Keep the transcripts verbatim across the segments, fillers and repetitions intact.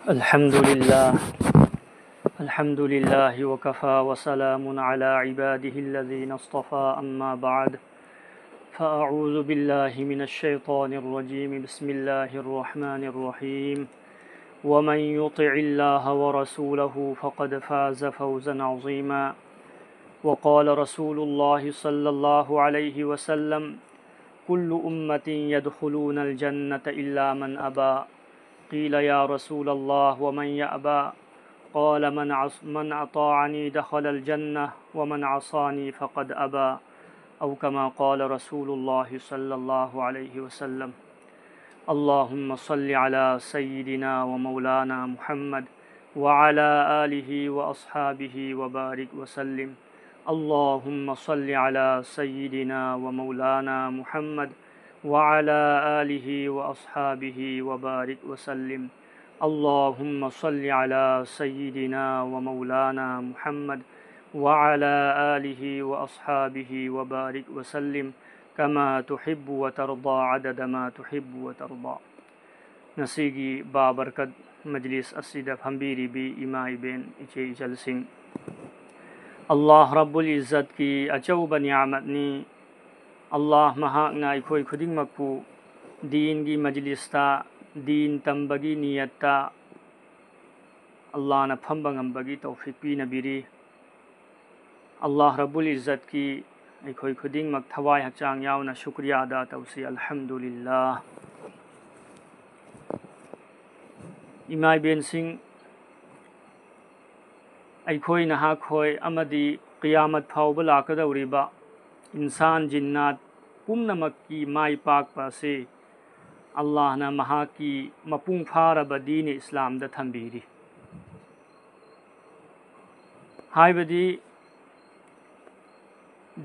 الحمد لله. الحمد لله وكفى وسلام على عباده الذين اصطفى، أما بعد. فأعوذ بالله من الشيطان الرجيم. بسم الله الرحمن الرحيم. ومن يطع الله ورسوله فقد فاز فوزا عظيما. وقال رسول الله صلى الله عليه وسلم: كل أمتي يدخلون الجنة إلا من أبى. قيل: يا رسول الله، ومن يأبى؟ قال: من عص-، من أطاعني دخل الجنة، ومن عصاني فقد أبى. أو كما قال رسول الله صلى الله عليه وسلم. اللهم صل على سيدنا ومولانا محمد وعلى آله وأصحابه وبارك وسلم. اللهم صل على سيدنا ومولانا محمد وعلى آله وأصحابه وبارك وسلم. اللهم صل على سيدنا ومولانا محمد وعلى آله وأصحابه وبارك وسلم كما تحب وترضى عدد ما تحب وترضى. ꯉꯁꯤꯒꯤ ꯕꯥꯕꯔꯀꯠ ꯃꯖꯂꯤꯁ ꯑꯁꯤꯗ ꯐꯝꯕꯤꯔꯤꯕꯤ ꯏꯃꯥ ꯏꯕꯦꯟ ꯏꯆꯦ ꯏꯆꯜꯁꯤꯡ, ꯑꯜꯂꯥꯍ ꯔꯕꯨꯜ ꯏꯖꯠꯀꯤ ꯑꯆꯧꯕ ꯅꯤꯌꯥꯃꯠꯅꯤ꯫ ꯑꯜꯂꯥꯍ ꯃꯍꯥꯛꯅ ꯑꯩꯈꯣꯏ ꯈꯨꯗꯤꯡꯃꯛꯄꯨ ꯗꯤꯟꯒꯤ ꯃꯖꯂꯤꯁꯇ, ꯗꯤꯟ ꯇꯝꯕꯒꯤ ꯅꯤꯌꯠꯇ ꯑꯜꯂꯥꯍꯅ ꯐꯝꯕ ꯉꯝꯕꯒꯤ ꯇꯧꯐꯤꯛ ꯄꯤꯅꯕꯤꯔꯤ꯫ ꯑꯜꯂꯥꯍ ꯔꯕꯨꯜ ꯏꯖꯠꯀꯤ ꯑꯩꯈꯣꯏ ꯈꯨꯗꯤꯡꯃꯛ ꯊꯋꯥꯏ ꯍꯛꯆꯥꯡ ꯌꯥꯎꯅ ꯁꯨꯀ꯭ꯔꯤꯌꯥ ꯑꯗꯥ ꯇꯧꯁꯤ꯫ ꯑꯜꯍꯝꯗꯨꯂꯤꯜꯂꯥꯍ꯫ ꯏꯃꯥ ꯏꯕꯦꯟꯁꯤꯡ, ꯑꯩꯈꯣꯏ ꯅꯍꯥꯛꯈꯣꯏ ꯑꯃꯗꯤ ꯀꯤꯌꯥꯃꯠ ꯐꯥꯎꯕ ꯂꯥꯛꯀꯗꯧꯔꯤꯕ ꯏꯟꯁꯥꯟ ꯖꯤꯟꯅꯥꯠ ꯄꯨꯝꯅꯃꯛꯀꯤ ꯃꯥꯏ ꯄꯥꯛꯄ ꯑꯁꯤ ꯑꯜꯂꯥꯍꯅ ꯃꯍꯥꯛꯀꯤ ꯃꯄꯨꯡ ꯐꯥꯔꯕ ꯗꯤꯟ ꯏꯁꯂꯥꯝꯗ ꯊꯝꯕꯤꯔꯤ꯫ ꯍꯥꯏꯕꯗꯤ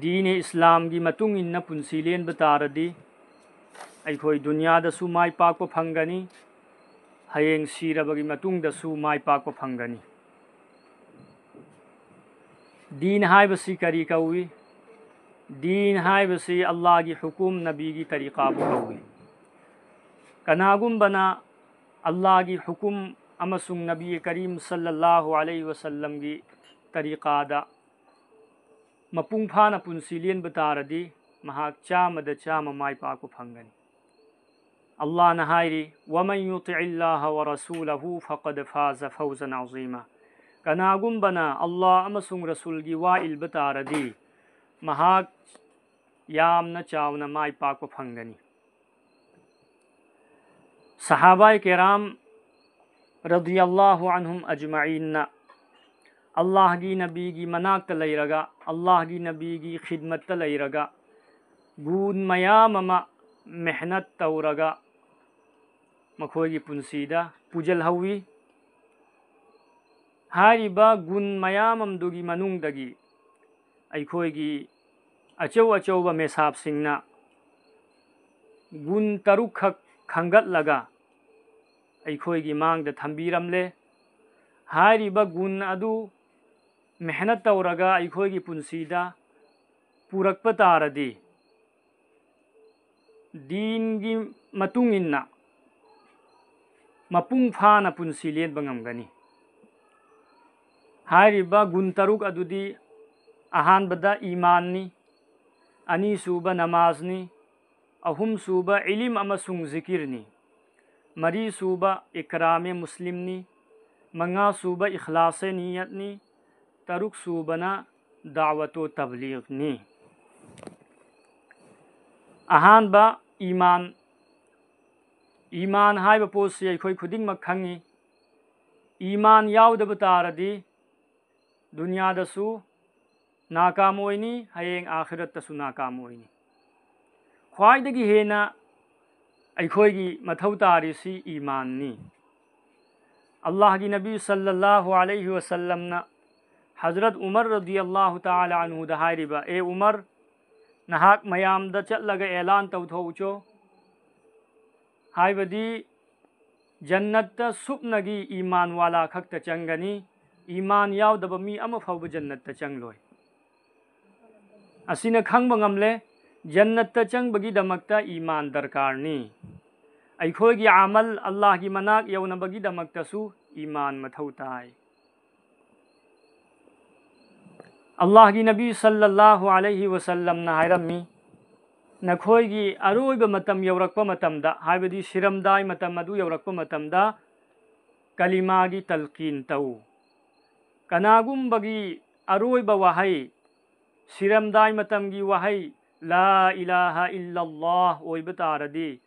ꯗꯤꯟ ꯏꯁꯂꯥꯝꯒꯤ ꯃꯇꯨꯡ ꯏꯟꯅ ꯄꯨꯟꯁꯤ ꯂꯦꯟꯕ ꯇꯥꯔꯗꯤ ꯑꯩꯈꯣꯏ ꯗꯨꯅꯤꯌꯥꯗꯁꯨ ꯃꯥꯏ ꯄꯥꯛꯄ ꯐꯪꯒꯅꯤ, ꯍꯌꯦꯡ ꯁꯤꯔꯕꯒꯤ ꯃꯇꯨꯡꯗꯁꯨ ꯃꯥꯏ ꯄꯥꯛꯄ ꯐꯪꯒꯅꯤ꯫ ꯗꯤꯟ ꯍꯥꯏꯕꯁꯤ ꯀꯔꯤ ꯀꯧꯏ? ꯗꯤꯟ ꯍꯥꯏꯕꯁꯤ ꯑꯜꯂꯥꯍꯒꯤ ꯍꯨꯀꯨꯝ, ꯅꯕꯤꯒꯤ ꯇꯔꯤꯀꯥꯕꯨ ꯀꯧꯏ꯫ ꯀꯅꯥꯒꯨꯝꯕꯅ ꯑꯜꯂꯥꯍꯒꯤ ꯍꯨꯀꯨꯝ ꯑꯃꯁꯨꯡ ꯅꯕꯤ ꯀꯔꯤꯝ ꯁꯜꯂꯜꯂꯥꯍꯨ ꯑꯂꯩꯍꯤ ꯋꯁꯜꯂꯝꯒꯤ ꯇꯔꯤꯀꯥꯗ ꯃꯄꯨꯡ ꯐꯥꯅ ꯄꯨꯟꯁꯤ ꯂꯦꯟꯕ ꯇꯥꯔꯗꯤ, ꯃꯍꯥꯛ ꯆꯥꯝꯃꯗ ꯆꯥꯝꯃ ꯃꯥꯏ ꯄꯥꯛꯄ ꯐꯪꯒꯅꯤ꯫ ꯑꯜꯂꯥꯍꯅ ꯍꯥꯏꯔꯤ, "ومن يطع الله ورسوله فقد فاز فوزا عظيما"꯫ ꯀꯅꯥꯒꯨꯝꯕꯅ ꯑꯜꯂꯥꯍ ꯑꯃꯁꯨꯡ ꯔꯁꯨꯜꯒꯤ ꯋꯥ ꯏꯜꯕ ꯇꯥꯔꯗꯤ, ꯃꯍꯥꯛ ꯌꯥꯝꯅ ꯆꯥꯎꯅ ꯃꯥꯏ ꯄꯥꯛꯄ ꯐꯪꯒꯅꯤ꯫ ꯁꯍꯥꯕꯥꯏ ꯀꯦꯔꯥꯝ ꯔꯗꯤꯌꯜꯂꯥꯍꯨ ꯑꯟꯍꯨꯝ ꯑꯖꯃꯥꯏꯟꯅ ꯑꯜꯂꯥꯍꯒꯤ ꯅꯕꯤꯒꯤ ꯃꯅꯥꯛꯇ ꯂꯩꯔꯒ, ꯑꯜꯂꯥꯍꯒꯤ ꯅꯕꯤꯒꯤ ꯈꯤꯗꯃꯠꯇ ꯂꯩꯔꯒ, ꯒꯨꯟ ꯃꯌꯥꯝ ꯑꯃ ꯃꯦꯍꯅꯠ ꯇꯧꯔꯒ ꯃꯈꯣꯏꯒꯤ ꯄꯨꯟꯁꯤꯗ ꯄꯨꯖꯜꯍꯧꯋꯤ꯫ ꯍꯥꯏꯔꯤꯕ ꯒꯨꯟ ꯃꯌꯥꯝ ꯑꯃꯗꯨꯒꯤ ꯃꯅꯨꯡꯗꯒꯤ ꯑꯩꯈꯣꯏꯒꯤ ꯑꯆꯧ ꯑꯆꯧꯕ ꯃꯦꯁꯥꯞꯁꯤꯡꯅ ꯒꯨꯟ ꯇꯔꯨꯛꯈꯛ ꯈꯟꯒꯠꯂꯒ ꯑꯩꯈꯣꯏꯒꯤ ꯃꯥꯡꯗ ꯊꯝꯕꯤꯔꯝꯂꯦ꯫ ꯍꯥꯏꯔꯤꯕ ꯒꯨꯟ ꯑꯗꯨ ꯃꯦꯍꯅꯠ ꯇꯧꯔꯒ ꯑꯩꯈꯣꯏꯒꯤ ꯄꯨꯟꯁꯤꯗ ꯄꯨꯔꯛꯄ ꯇꯥꯔꯗꯤ, ꯗꯤꯟꯒꯤ ꯃꯇꯨꯡ ꯏꯟꯅ ꯃꯄꯨꯡ ꯐꯥꯅ ꯄꯨꯟꯁꯤ ꯂꯦꯟꯕ ꯉꯝꯒꯅꯤ꯫ ꯍꯥꯏꯔꯤꯕ ꯒꯨꯟ ꯇꯔꯨꯛ ꯑꯗꯨꯗꯤ, ꯑꯍꯥꯟꯕꯗ ꯏꯃꯥꯟꯅꯤ, ꯑꯅꯤꯁꯨꯕ ꯅꯃꯥꯖꯅꯤ, ꯑꯍꯨꯝꯁꯨꯕ ꯏꯂꯤꯝ ꯑꯃꯁꯨꯡ ꯖꯤꯀꯤꯔꯅꯤ, ꯃꯔꯤꯁꯨꯕ ꯏꯀ꯭ꯔꯥꯃꯦ ꯃꯨꯁꯂꯤꯝꯅꯤ, ꯃꯉꯥꯁꯨꯕ ꯏꯈ꯭ꯂꯥꯁꯦ ꯅꯤꯌꯠꯅꯤ, ꯇꯔꯨꯛꯁꯨꯕꯅ ꯗꯥꯋꯇꯣ ꯇꯕꯂꯤꯒꯅꯤ꯫ ꯑꯍꯥꯟꯕ, ꯏꯃꯥꯟ꯫ ꯏꯃꯥꯟ ꯍꯥꯏꯕ ꯄꯣꯠꯁꯤ ꯑꯩꯈꯣꯏ ꯈꯨꯗꯤꯡꯃꯛ ꯈꯪꯉꯤ꯫ ꯏꯃꯥꯟ ꯌꯥꯎꯗꯕ ꯇꯥꯔꯗꯤ ꯗꯨꯅꯤꯌꯥꯗꯁꯨ ꯅꯥꯀꯥꯝ ꯑꯣꯏꯅꯤ, ꯍꯌꯦꯡ ꯑꯥꯈꯤꯔꯠꯇꯁꯨ ꯅꯥꯀꯥꯝ ꯑꯣꯏꯅꯤ꯫ ꯈ꯭ꯋꯥꯏꯗꯒꯤ ꯍꯦꯟꯅ ꯑꯩꯈꯣꯏꯒꯤ ꯃꯊꯧ ꯇꯥꯔꯤꯁꯤ ꯏꯃꯥꯟꯅꯤ꯫ ꯑꯜꯂꯥꯍꯒꯤ ꯅꯕꯤ ꯁꯜꯂꯜꯂꯥꯍꯨ ꯑꯂꯩꯍꯤ ꯋꯁꯜꯂꯝꯅ ꯍꯖꯔꯠ ꯎꯃꯔ ꯔꯗꯤꯌꯜꯂꯥꯍꯨ ꯇꯥꯂꯥ ꯑꯟꯍꯨꯗ ꯍꯥꯏꯔꯤꯕ, "ꯑꯦ ꯎꯃꯔ, ꯅꯍꯥꯛ ꯃꯌꯥꯝꯗ ꯆꯠꯂꯒ ꯑꯦꯂꯥꯟ ꯇꯧꯊꯣꯛꯎꯆꯣ, ꯍꯥꯏꯕꯗꯤ ꯖꯟꯅꯠꯇ ꯁꯨꯞꯅꯒꯤ ꯏꯃꯥꯟ ꯋꯥꯂꯥ ꯈꯛꯇ ꯆꯪꯒꯅꯤ, ꯏꯃꯥꯟ ꯌꯥꯎꯗꯕ ꯃꯤ ꯑꯃ ꯐꯥꯎꯕ ꯖꯟꯅꯠꯇ ꯆꯪꯂꯣꯏ"꯫ ꯑꯁꯤꯅ ꯈꯪꯕ ꯉꯝꯂꯦ, ꯖꯟꯅꯠꯇ ꯆꯪꯕꯒꯤꯗꯃꯛꯇ ꯏꯃꯥꯟ ꯗꯔꯀꯥꯔꯅꯤ꯫ ꯑꯩꯈꯣꯏꯒꯤ ꯑꯃꯜ ꯑꯜꯂꯥꯍꯒꯤ ꯃꯅꯥꯛ ꯌꯧꯅꯕꯒꯤꯗꯃꯛꯇꯁꯨ ꯏꯃꯥꯟ ꯃꯊꯧ ꯇꯥꯏ꯫ ꯑꯜꯂꯥꯍꯒꯤ ꯅꯕꯤ ꯁꯜꯂꯜꯂꯥꯍꯨ ꯑꯂꯩꯍꯤ ꯋꯁꯜꯂꯝꯅ ꯍꯥꯏꯔꯝꯃꯤ, "ꯅꯈꯣꯏꯒꯤ ꯑꯔꯣꯏꯕ ꯃꯇꯝ ꯌꯧꯔꯛꯄ ꯃꯇꯝꯗ, ꯍꯥꯏꯕꯗꯤ ꯁꯤꯔꯝꯗꯥꯏ ꯃꯇꯝ ꯑꯗꯨ ꯌꯧꯔꯛꯄ ꯃꯇꯝꯗ, ꯀꯂꯤꯃꯥꯒꯤ ꯇꯜꯀꯤꯟ ꯇꯧ꯫ ꯀꯅꯥꯒꯨꯝꯕꯒꯤ ꯑꯔꯣꯏꯕ ꯋꯥꯍꯩ, ꯁꯤꯔꯝꯗꯥꯏ ꯃꯇꯝꯒꯤ ꯋꯥꯍꯩ, ꯂꯥ ꯏꯂꯥꯍ ꯏꯜꯂꯜꯂꯥꯍ ꯑꯣꯏꯕ ꯇꯥꯔꯗꯤ,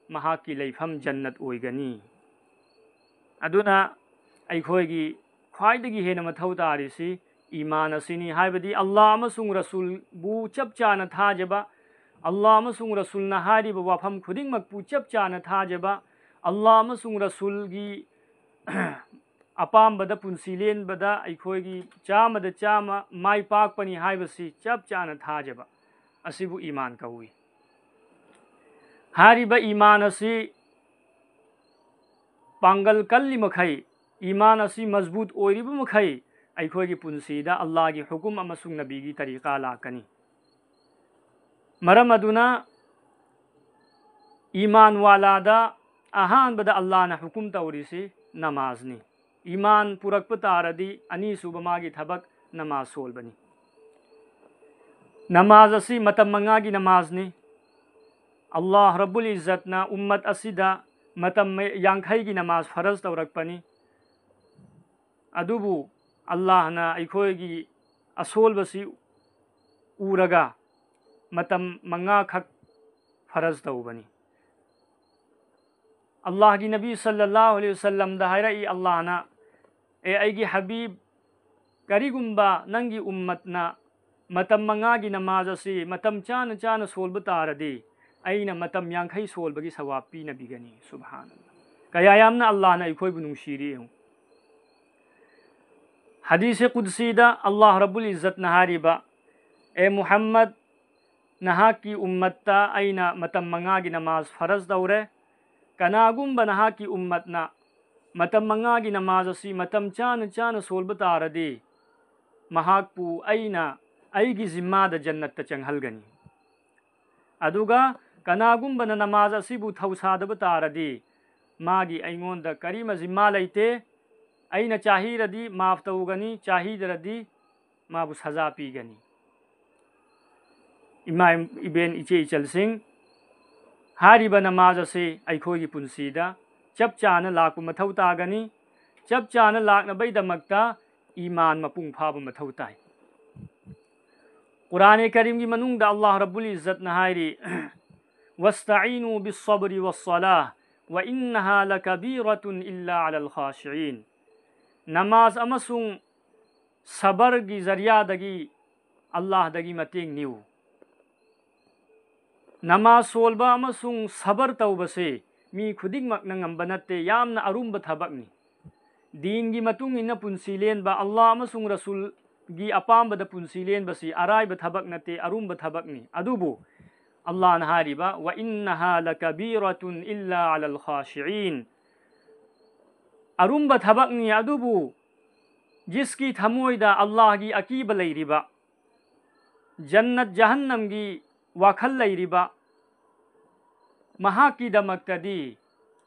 ꯃꯍꯥꯛꯀꯤ ꯂꯩꯐꯝ ꯖꯟꯅꯠ ꯑꯣꯏꯒꯅꯤ"꯫ ꯑꯗꯨꯅ ꯑꯩꯈꯣꯏꯒꯤ ꯈ꯭ꯋꯥꯏꯗꯒꯤ ꯍꯦꯟꯅ ꯃꯊꯧ ꯇꯥꯔꯤꯁꯤ ꯏꯃꯥꯟ ꯑꯁꯤꯅꯤ, ꯍꯥꯏꯕꯗꯤ ꯑꯜꯂꯥꯍ ꯑꯃꯁꯨꯡ ꯔꯁꯨꯜꯕꯨ ꯆꯞ ꯆꯥꯅ ꯊꯥꯖꯕ, ꯑꯜꯂꯥꯍ ꯑꯃꯁꯨꯡ ꯔꯁꯨꯜꯅ ꯍꯥꯏꯔꯤꯕ ꯋꯥꯐꯝ ꯈꯨꯗꯤꯡꯃꯛꯄꯨ ꯆꯞ ꯆꯥꯅ ꯊꯥꯖꯕ, ꯑꯜꯂꯥꯍ ꯑꯃꯁꯨꯡ ꯔꯁꯨꯜꯒꯤ ꯑꯄꯥꯝꯕꯗ ꯄꯨꯟꯁꯤ ꯂꯦꯟꯕꯗ ꯑꯩꯈꯣꯏꯒꯤ ꯆꯥꯝꯃꯗ ꯆꯥꯝꯃ ꯃꯥꯏ ꯄꯥꯛꯄꯅꯤ ꯍꯥꯏꯕꯁꯤ ꯆꯞ ꯆꯥꯅ ꯊꯥꯖꯕ ꯑꯁꯤꯕꯨ ꯏꯃꯥꯟ ꯀꯧꯏ꯫ ꯍꯥꯏꯔꯤꯕ ꯏꯃꯥꯟ ꯑꯁꯤ ꯄꯥꯡꯒꯜ ꯀꯜꯂꯤ ꯃꯈꯩ, ꯏꯃꯥꯟ ꯑꯁꯤ ꯃꯖꯕꯨꯠ ꯑꯣꯏꯔꯤꯕ ꯃꯈꯩ, ꯑꯩꯈꯣꯏꯒꯤ ꯄꯨꯟꯁꯤꯗ ꯑꯜꯂꯥꯍꯒꯤ ꯍꯨꯀꯨꯝ ꯑꯃꯁꯨꯡ ꯅꯕꯤꯒꯤ ꯇꯔꯤꯀꯥ ꯂꯥꯛꯀꯅꯤ꯫ ꯃꯔꯝ ꯑꯗꯨꯅ ꯏꯃꯥꯟ ꯋꯥꯂꯥꯗ ꯑꯍꯥꯟꯕꯗ ꯑꯜꯂꯥꯍꯅ ꯍꯨꯀꯨꯝ ꯇꯧꯔꯤꯁꯤ ꯅꯃꯥꯖꯅꯤ꯫ ꯏꯃꯥꯟ ꯄꯨꯔꯛꯄ ꯇꯥꯔꯗꯤ ꯑꯅꯤꯁꯨꯕ ꯃꯥꯒꯤ ꯊꯕꯛ ꯅꯃꯥꯖ ꯁꯣꯜꯕꯅꯤ꯫ ꯅꯃꯥꯖ ꯑꯁꯤ ꯃꯇꯝ ꯃꯉꯥꯒꯤ ꯅꯃꯥꯖꯅꯤ꯫ ꯑꯜꯂꯥꯍ ꯔꯕꯨꯜ ꯏꯖꯠꯅ ꯎꯝꯃꯠ ꯑꯁꯤꯗ ꯃꯇꯝ ꯌꯥꯡꯈꯩꯒꯤ ꯅꯃꯥꯖ ꯐꯔꯖ ꯇꯧꯔꯛꯄꯅꯤ꯫ ꯑꯗꯨꯕꯨ ꯑꯜꯂꯥꯍꯅ ꯑꯩꯈꯣꯏꯒꯤ ꯑꯁꯣꯜꯕꯁꯤ ꯎꯔꯒ ꯃꯇꯝ ꯃꯉꯥꯈꯛ ꯐꯔꯖ ꯇꯧꯕꯅꯤ꯫ ꯑꯜꯂꯥꯍꯒꯤ ꯅꯕꯤ ꯁꯜꯂꯜꯂꯥꯍꯨ ꯑꯂꯩꯍꯤ ꯋꯁꯜꯂꯝꯗ ꯍꯥꯏꯔꯛꯏ ꯑꯜꯂꯥꯍꯅ, "ꯑꯦ ꯑꯩꯒꯤ ꯍꯕꯤꯕ, ꯀꯔꯤꯒꯨꯝꯕ ꯅꯪꯒꯤ ꯎꯝꯃꯠꯅ ꯃꯇꯝ ꯃꯉꯥꯒꯤ ꯅꯃꯥꯖ ꯑꯁꯤ ꯃꯇꯝ ꯆꯥꯅ ꯆꯥꯅ ꯁꯣꯜꯕ ꯇꯥꯔꯗꯤ, ꯑꯩꯅ ꯃꯇꯝ ꯌꯥꯡꯈꯩ ꯁꯣꯜꯕꯒꯤ ꯁꯋꯥꯕ ꯄꯤꯅꯕꯤꯒꯅꯤ"꯫ ꯁꯨꯕꯍꯥꯅꯜꯂꯥꯍ꯫ ꯀꯌꯥ ꯌꯥꯝꯅ ꯑꯜꯂꯥꯍꯅ ꯑꯩꯈꯣꯏꯕꯨ ꯅꯨꯡꯁꯤꯔꯤ ꯌꯦꯡꯉꯨ꯫ ꯍꯗꯤꯁꯦ ꯀꯨꯗꯁꯤꯗ ꯑꯜꯂꯥꯍ ꯔꯕꯨꯜ ꯏꯖꯠꯅ ꯍꯥꯏꯔꯤꯕ, "ꯑꯦ ꯃꯨꯍꯝꯃꯗ, ꯅꯍꯥꯛꯀꯤ ꯎꯝꯃꯠꯇ ꯑꯩꯅ ꯃꯇꯝ ꯃꯉꯥꯒꯤ ꯅꯃꯥꯖ ꯐꯔꯖ ꯇꯧꯔꯦ꯫ ꯀꯅꯥꯒꯨꯝꯕ ꯅꯍꯥꯛꯀꯤ ꯎꯝꯃꯠꯅ ꯃꯇꯝ ꯃꯉꯥꯒꯤ ꯅꯃꯥꯖ ꯑꯁꯤ ꯃꯇꯝ ꯆꯥꯅ ꯆꯥꯅ ꯁꯣꯜꯕ ꯇꯥꯔꯗꯤ, ꯃꯍꯥꯛꯄꯨ ꯑꯩꯅ ꯑꯩꯒꯤ ꯖꯤꯝꯃꯥꯗ ꯖꯟꯅꯠꯇ ꯆꯪꯍꯜꯒꯅꯤ꯫ ꯑꯗꯨꯒ ꯀꯅꯥꯒꯨꯝꯕꯅ ꯅꯃꯥꯖ ꯑꯁꯤꯕꯨ ꯊꯧꯁꯥꯗꯕ ꯇꯥꯔꯗꯤ, ꯃꯥꯒꯤ ꯑꯩꯉꯣꯟꯗ ꯀꯔꯤꯃ ꯖꯤꯝꯃꯥ ꯂꯩꯇꯦ꯫ ꯑꯩꯅ ꯆꯥꯍꯤꯔꯗꯤ ꯃꯥꯐ ꯇꯧꯒꯅꯤ, ꯆꯥꯍꯤꯗ꯭ꯔꯗꯤ ꯃꯥꯕꯨ ꯁꯖꯥ ꯄꯤꯒꯅꯤ꯫ ꯏꯃꯥ ꯏꯕꯦꯟ ꯏꯆꯦ ꯏꯆꯜꯁꯤꯡ, ꯍꯥꯏꯔꯤꯕ ꯅꯃꯥꯖ ꯑꯁꯤ ꯑꯩꯈꯣꯏꯒꯤ ꯄꯨꯟꯁꯤꯗ ꯆꯞ ꯆꯥꯅ ꯂꯥꯛꯄ ꯃꯊꯧ ꯇꯥꯒꯅꯤ꯫ ꯆꯞ ꯆꯥꯅ ꯂꯥꯛꯅꯕꯒꯤꯗꯃꯛꯇ ꯏꯃꯥꯟ ꯃꯄꯨꯡ ꯐꯥꯕ ꯃꯊꯧ ꯇꯥꯏ꯫ ꯀꯨꯔꯥꯅꯦ ꯀꯔꯤꯝꯒꯤ ꯃꯅꯨꯡꯗ ꯑꯜꯂꯥꯍ ꯔꯕꯨꯜ ꯏꯖꯠꯅ ꯍꯥꯏꯔꯤ, "ꯋꯥꯁꯇꯥꯏꯅꯨ ꯕꯤꯁꯁꯕꯔꯤ ꯋꯥꯁꯁꯂꯥꯍ ꯋꯥ ꯏꯟꯅꯍꯥ ꯂꯀꯕꯤꯔꯇꯨꯟ ꯏꯜꯂꯥ ꯑꯂꯜ ꯈꯥꯁꯤꯏꯟ"꯫ ꯅꯃꯥꯖ ꯑꯃꯁꯨꯡ ꯁꯕꯔꯒꯤ ꯖꯔꯤꯌꯥꯗꯒꯤ ꯑꯜꯂꯥꯍꯗꯒꯤ ꯃꯇꯦꯡ ꯅꯤꯌꯨ꯫ ꯅꯃꯥꯖ ꯁꯣꯜꯕ ꯑꯃꯁꯨꯡ ꯁꯕꯔ ꯇꯧꯕꯁꯦ ꯃꯤ ꯈꯨꯗꯤꯡꯃꯛꯅ ꯉꯝꯕ ꯅꯠꯇꯦ, ꯌꯥꯝꯅ ꯑꯔꯨꯝꯕ ꯊꯕꯛꯅꯤ꯫ ꯗꯤꯟꯒꯤ ꯃꯇꯨꯡ ꯏꯟꯅ ꯄꯨꯟꯁꯤ ꯂꯦꯟꯕ, ꯑꯜꯂꯥꯍ ꯑꯃꯁꯨꯡ ꯔꯁꯨꯜꯒꯤ ꯑꯄꯥꯝꯕꯗ ꯄꯨꯟꯁꯤ ꯂꯦꯟꯕꯁꯤ ꯑꯔꯥꯏꯕ ꯊꯕꯛ ꯅꯠꯇꯦ, ꯑꯔꯨꯝꯕ ꯊꯕꯛꯅꯤ꯫ ꯑꯗꯨꯕꯨ ꯑꯜꯂꯥꯍꯅ ꯍꯥꯏꯔꯤꯕ, "ꯋꯥ ꯏꯟꯅꯍꯥ ꯂꯀꯕꯤꯔꯇꯨꯟ ꯏꯜꯂꯥ ꯑꯂꯜ ꯈꯥꯁꯤꯏꯟ", ꯑꯔꯨꯝꯕ ꯊꯕꯛꯅꯤ, ꯑꯗꯨꯕꯨ ꯖꯤꯁꯀꯤ ꯊꯃꯣꯏꯗ ꯑꯜꯂꯥꯍꯒꯤ ꯑꯀꯤꯕ ꯂꯩꯔꯤꯕ, ꯖꯟꯅꯠ ꯖꯍꯟꯅꯝꯒꯤ ꯋꯥꯈꯜ ꯂꯩꯔꯤꯕ, ꯃꯍꯥꯛꯀꯤꯗꯃꯛꯇꯗꯤ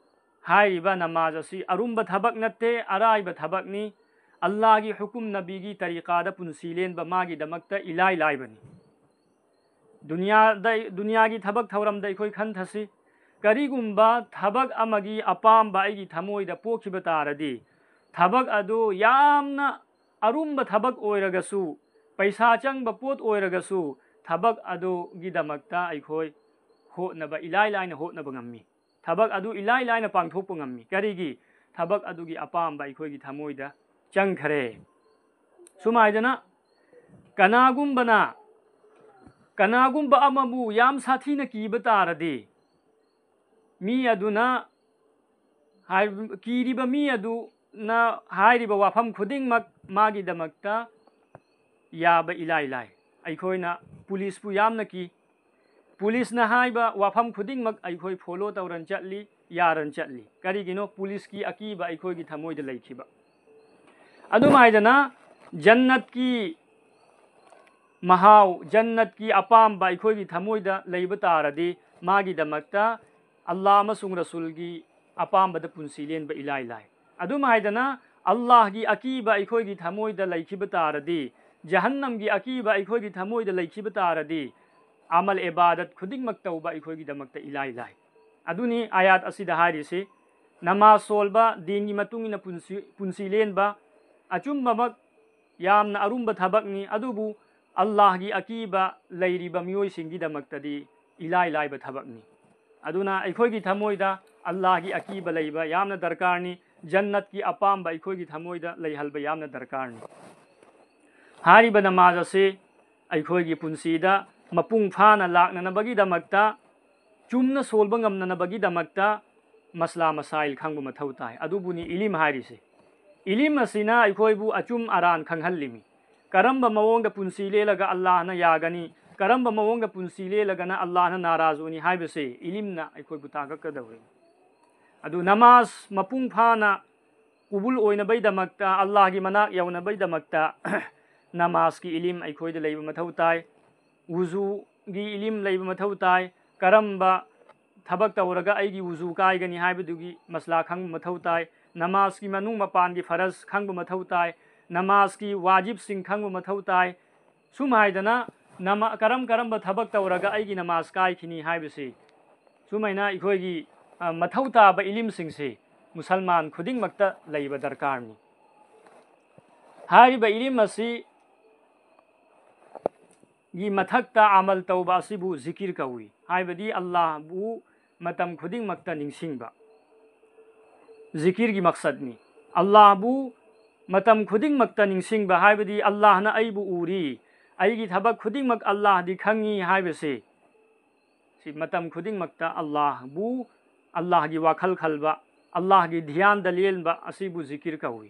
ꯍꯥꯏꯔꯤꯕ ꯅꯃꯥꯖ ꯑꯁꯤ ꯑꯔꯨꯝꯕ ꯊꯕꯛ ꯅꯠꯇꯦ, ꯑꯔꯥꯏꯕ ꯊꯕꯛꯅꯤ꯫ ꯑꯜꯂꯥꯍꯒꯤ ꯍꯨꯀꯨꯝ, ꯅꯕꯤꯒꯤ ꯇꯔꯤꯀꯥꯗ ꯄꯨꯟꯁꯤ ꯂꯦꯟꯕ ꯃꯥꯒꯤꯗꯃꯛꯇ ꯏꯂꯥꯏ ꯂꯥꯏꯕꯅꯤ꯫ ꯗꯨꯅꯤꯌꯥꯗ, ꯗꯨꯅꯤꯌꯥꯒꯤ ꯊꯕꯛ ꯊꯧꯔꯝꯗ ꯑꯩꯈꯣꯏ ꯈꯟꯊꯁꯤ꯫ ꯀꯔꯤꯒꯨꯝꯕ ꯊꯕꯛ ꯑꯃꯒꯤ ꯑꯄꯥꯝꯕ ꯑꯩꯒꯤ ꯊꯃꯣꯏꯗ ꯄꯣꯛꯈꯤꯕ ꯇꯥꯔꯗꯤ, ꯊꯕꯛ ꯑꯗꯨ ꯌꯥꯝꯅ ꯑꯔꯨꯝꯕ ꯊꯕꯛ ꯑꯣꯏꯔꯒꯁꯨ, ꯄꯩꯁꯥ ꯆꯪꯕ ꯄꯣꯠ ꯑꯣꯏꯔꯒꯁꯨ, ꯊꯕꯛ ꯑꯗꯨꯒꯤꯗꯃꯛꯇ ꯑꯩꯈꯣꯏ ꯍꯣꯠꯅꯕ, ꯏꯂꯥꯏ ꯂꯥꯏꯅ ꯍꯣꯠꯅꯕ ꯉꯝꯃꯤ꯫ ꯊꯕꯛ ꯑꯗꯨ ꯏꯂꯥꯏ ꯂꯥꯏꯅ ꯄꯥꯡꯊꯣꯛꯄ ꯉꯝꯃꯤ꯫ ꯀꯔꯤꯒꯤ? ꯊꯕꯛ ꯑꯗꯨꯒꯤ ꯑꯄꯥꯝꯕ ꯑꯩꯈꯣꯏꯒꯤ ꯊꯃꯣꯏꯗ ꯆꯪꯈꯔꯦ꯫ ꯁꯨꯃꯥꯏꯗꯅ ꯀꯅꯥꯒꯨꯝꯕꯅ, ꯀꯅꯥꯒꯨꯝꯕ ꯑꯃꯕꯨ ꯌꯥꯝ ꯁꯥꯊꯤꯅ ꯀꯤꯕ ꯇꯥꯔꯗꯤ, ꯃꯤ ꯑꯗꯨꯅ, ꯍꯥꯏ-, ꯀꯤꯔꯤꯕ ꯃꯤ ꯑꯗꯨꯅ ꯍꯥꯏꯔꯤꯕ ꯋꯥꯐꯝ ꯈꯨꯗꯤꯡꯃꯛ ꯃꯥꯒꯤꯗꯃꯛꯇ ꯌꯥꯕ ꯏꯂꯥꯏ ꯂꯥꯏ꯫ ꯑꯩꯈꯣꯏꯅ ꯄꯨꯂꯤꯁꯄꯨ ꯌꯥꯝꯅ ꯀꯤ꯫ ꯄꯨꯂꯤꯁꯅ ꯍꯥꯏꯕ ꯋꯥꯐꯝ ꯈꯨꯗꯤꯡꯃꯛ ꯑꯩꯈꯣꯏ ꯐꯣꯂꯣ ꯇꯧꯔꯟ ꯆꯠꯂꯤ, ꯌꯥꯔꯟ ꯆꯠꯂꯤ꯫ ꯀꯔꯤꯒꯤꯅꯣ? ꯄꯨꯂꯤꯁꯀꯤ ꯑꯀꯤꯕ ꯑꯩꯈꯣꯏꯒꯤ ꯊꯃꯣꯏꯗ ꯂꯩꯈꯤꯕ꯫ ꯑꯗꯨꯃꯥꯏꯗꯅ ꯖꯟꯅꯠꯀꯤ ꯃꯍꯥꯎ, ꯖꯟꯅꯠꯀꯤ ꯑꯄꯥꯝꯕ ꯑꯩꯈꯣꯏꯒꯤ ꯊꯃꯣꯏꯗ ꯂꯩꯕ ꯇꯥꯔꯗꯤ, ꯃꯥꯒꯤꯗꯃꯛꯇ ꯑꯜꯂꯥꯍ ꯑꯃꯁꯨꯡ ꯔꯁꯨꯜꯒꯤ ꯑꯄꯥꯝꯕꯗ ꯄꯨꯟꯁꯤ ꯂꯦꯟꯕ ꯏꯂꯥꯏ ꯂꯥꯏ꯫ ꯑꯗꯨꯝ ꯍꯥꯏꯗꯅ ꯑꯜꯂꯥꯍꯒꯤ ꯑꯀꯤꯕ ꯑꯩꯈꯣꯏꯒꯤ ꯊꯃꯣꯏꯗ ꯂꯩꯈꯤꯕ ꯇꯥꯔꯗꯤ, ꯖꯍꯟꯅꯝꯒꯤ ꯑꯀꯤꯕ ꯑꯩꯈꯣꯏꯒꯤ ꯊꯃꯣꯏꯗ ꯂꯩꯈꯤꯕ ꯇꯥꯔꯗꯤ, ꯑꯃꯜ ꯏꯕꯥꯗꯠ ꯈꯨꯗꯤꯡꯃꯛ ꯇꯧꯕ ꯑꯩꯈꯣꯏꯒꯤꯗꯃꯛꯇ ꯏꯂꯥꯏ ꯂꯥꯏ꯫ ꯑꯗꯨꯅꯤ ꯑꯥꯌꯥꯠ ꯑꯁꯤꯗ ꯍꯥꯏꯔꯤꯁꯤ꯫ ꯅꯃꯥꯖ ꯁꯣꯜꯕ, ꯗꯤꯟꯒꯤ ꯃꯇꯨꯡ ꯏꯟꯅ ꯄꯨꯟꯁꯤ, ꯄꯨꯟꯁꯤ ꯂꯦꯟꯕ, ꯑꯆꯨꯝꯕꯃꯛ ꯌꯥꯝꯅ ꯑꯔꯨꯝꯕ ꯊꯕꯛꯅꯤ, ꯑꯗꯨꯕꯨ ꯑꯜꯂꯥꯍꯒꯤ ꯑꯀꯤꯕ ꯂꯩꯔꯤꯕ ꯃꯤꯑꯣꯏꯁꯤꯡꯒꯤꯗꯃꯛꯇꯗꯤ ꯏꯂꯥꯏ ꯂꯥꯏꯕ ꯊꯕꯛꯅꯤ꯫ ꯑꯗꯨꯅ ꯑꯩꯈꯣꯏꯒꯤ ꯊꯃꯣꯏꯗ ꯑꯜꯂꯥꯍꯒꯤ ꯑꯀꯤꯕ ꯂꯩꯕ ꯌꯥꯝꯅ ꯗꯔꯀꯥꯔꯅꯤ꯫ ꯖꯟꯅꯠꯀꯤ ꯑꯄꯥꯝꯕ ꯑꯩꯈꯣꯏꯒꯤ ꯊꯃꯣꯏꯗ ꯂꯩꯍꯟꯕ ꯌꯥꯝꯅ ꯗꯔꯀꯥꯔꯅꯤ꯫ ꯍꯥꯏꯔꯤꯕ ꯅꯃꯥꯖ ꯑꯁꯤ ꯑꯩꯈꯣꯏꯒꯤ ꯄꯨꯟꯁꯤꯗ ꯃꯄꯨꯡ ꯐꯥꯅ ꯂꯥꯛꯅꯅꯕꯒꯤꯗꯃꯛꯇ, ꯆꯨꯝꯅ ꯁꯣꯜꯕ ꯉꯝꯅꯅꯕꯒꯤꯗꯃꯛꯇ ꯃꯁꯂꯥ ꯃꯁꯥꯏꯜ ꯈꯪꯕ ꯃꯊꯧ ꯇꯥꯏ꯫ ꯑꯗꯨꯕꯨꯅꯤ ꯏꯂꯤꯝ ꯍꯥꯏꯔꯤꯁꯤ꯫ ꯏꯂꯤꯝ ꯑꯁꯤꯅ ꯑꯩꯈꯣꯏꯕꯨ ꯑꯆꯨꯝ ꯑꯔꯥꯟ ꯈꯪꯍꯜꯂꯤꯃꯤ꯫ ꯀꯔꯝꯕ ꯃꯑꯣꯡꯗ ꯄꯨꯟꯁꯤ ꯂꯦꯜꯂꯒ ꯑꯜꯂꯥꯍꯅ ꯌꯥꯒꯅꯤ, ꯀꯔꯝꯕ ꯃꯑꯣꯡꯗ ꯄꯨꯟꯁꯤ ꯂꯦꯜꯂꯒꯅ ꯑꯜꯂꯥꯍꯅ ꯅꯥꯔꯥꯖ ꯑꯣꯏꯅꯤ ꯍꯥꯏꯕꯁꯤ ꯏꯂꯤꯝꯅ ꯑꯩꯈꯣꯏꯕꯨ ꯇꯥꯛꯂꯛꯀꯗꯧꯔꯤꯅꯤ꯫ ꯑꯗꯨ ꯅꯃꯥꯖ ꯃꯄꯨꯡ ꯐꯥꯅ ꯀꯨꯕꯨꯜ ꯑꯣꯏꯅꯕꯒꯤꯗꯃꯛꯇ, ꯑꯜꯂꯥꯍꯒꯤ ꯃꯅꯥꯛ ꯌꯧꯅꯕꯒꯤꯗꯃꯛꯇ ꯅꯃꯥꯖꯀꯤ ꯏꯂꯤꯝ ꯑꯩꯈꯣꯏꯗ ꯂꯩꯕ ꯃꯊꯧ ꯇꯥꯏ꯫ ꯋꯨꯖꯨꯒꯤ ꯏꯂꯤꯝ ꯂꯩꯕ ꯃꯊꯧ ꯇꯥꯏ꯫ ꯀꯔꯝꯕ ꯊꯕꯛ ꯇꯧꯔꯒ ꯑꯩꯒꯤ ꯋꯨꯖꯨ ꯀꯥꯏꯒꯅꯤ ꯍꯥꯏꯕꯗꯨꯒꯤ ꯃꯁꯂꯥ ꯈꯪꯕ ꯃꯊꯧ ꯇꯥꯏ꯫ ꯅꯃꯥꯖꯀꯤ ꯃꯅꯨꯡ ꯃꯄꯥꯟꯒꯤ ꯐꯔꯖ ꯈꯪꯕ ꯃꯊꯧ ꯇꯥꯏ꯫ ꯅꯃꯥꯖꯀꯤ ꯋꯥꯖꯤꯕꯁꯤꯡ ꯈꯪꯕ ꯃꯊꯧ ꯇꯥꯏ꯫ ꯁꯨꯃꯥꯏꯗꯅ ꯅꯃꯥ-, ꯀꯔꯝ ꯀꯔꯝꯕ ꯊꯕꯛ ꯇꯧꯔꯒ ꯑꯩꯒꯤ ꯅꯃꯥꯖ ꯀꯥꯏꯈꯤꯅꯤ ꯍꯥꯏꯕꯁꯤ, ꯁꯨꯃꯥꯏꯅ ꯑꯩꯈꯣꯏꯒꯤ, ꯑ, ꯃꯊꯧ ꯇꯥꯕ ꯏꯂꯤꯝꯁꯤꯡꯁꯤ ꯃꯨꯁꯜꯃꯥꯟ ꯈꯨꯗꯤꯡꯃꯛꯇ ꯂꯩꯕ ꯗꯔꯀꯥꯔꯅꯤ꯫ ꯍꯥꯏꯔꯤꯕ ꯏꯂꯤꯝ ꯑꯁꯤ ꯒꯤ ꯃꯊꯛꯇ ꯑꯃꯜ ꯇꯧꯕ ꯑꯁꯤꯕꯨ ꯖꯤꯀꯤꯔ ꯀꯧꯏ꯫ ꯍꯥꯏꯕꯗꯤ ꯑꯜꯂꯥꯍꯕꯨ ꯃꯇꯝ ꯈꯨꯗꯤꯡꯃꯛꯇ ꯅꯤꯡꯁꯤꯡꯕ ꯖꯤꯀꯤꯔꯒꯤ ꯃꯛꯁꯗꯅꯤ꯫ ꯑꯜꯂꯥꯍꯕꯨ ꯃꯇꯝ ꯈꯨꯗꯤꯡꯃꯛꯇ ꯅꯤꯡꯁꯤꯡꯕ ꯍꯥꯏꯕꯗꯤ ꯑꯜꯂꯥꯍꯅ ꯑꯩꯕꯨ ꯎꯔꯤ, ꯑꯩꯒꯤ ꯊꯕꯛ ꯈꯨꯗꯤꯡꯃꯛ ꯑꯜꯂꯥꯍꯗꯤ ꯈꯪꯉꯤ ꯍꯥꯏꯕꯁꯤ꯫ ꯁꯤ ꯃꯇꯝ ꯈꯨꯗꯤꯡꯃꯛꯇ ꯑꯜꯂꯥꯍꯕꯨ, ꯑꯜꯂꯥꯍꯒꯤ ꯋꯥꯈꯜ ꯈꯜꯕ, ꯑꯜꯂꯥꯍꯒꯤ ꯙ꯭ꯌꯥꯟꯗ ꯂꯦꯟꯕ ꯑꯁꯤꯕꯨ ꯖꯤꯀꯤꯔ ꯀꯧꯏ꯫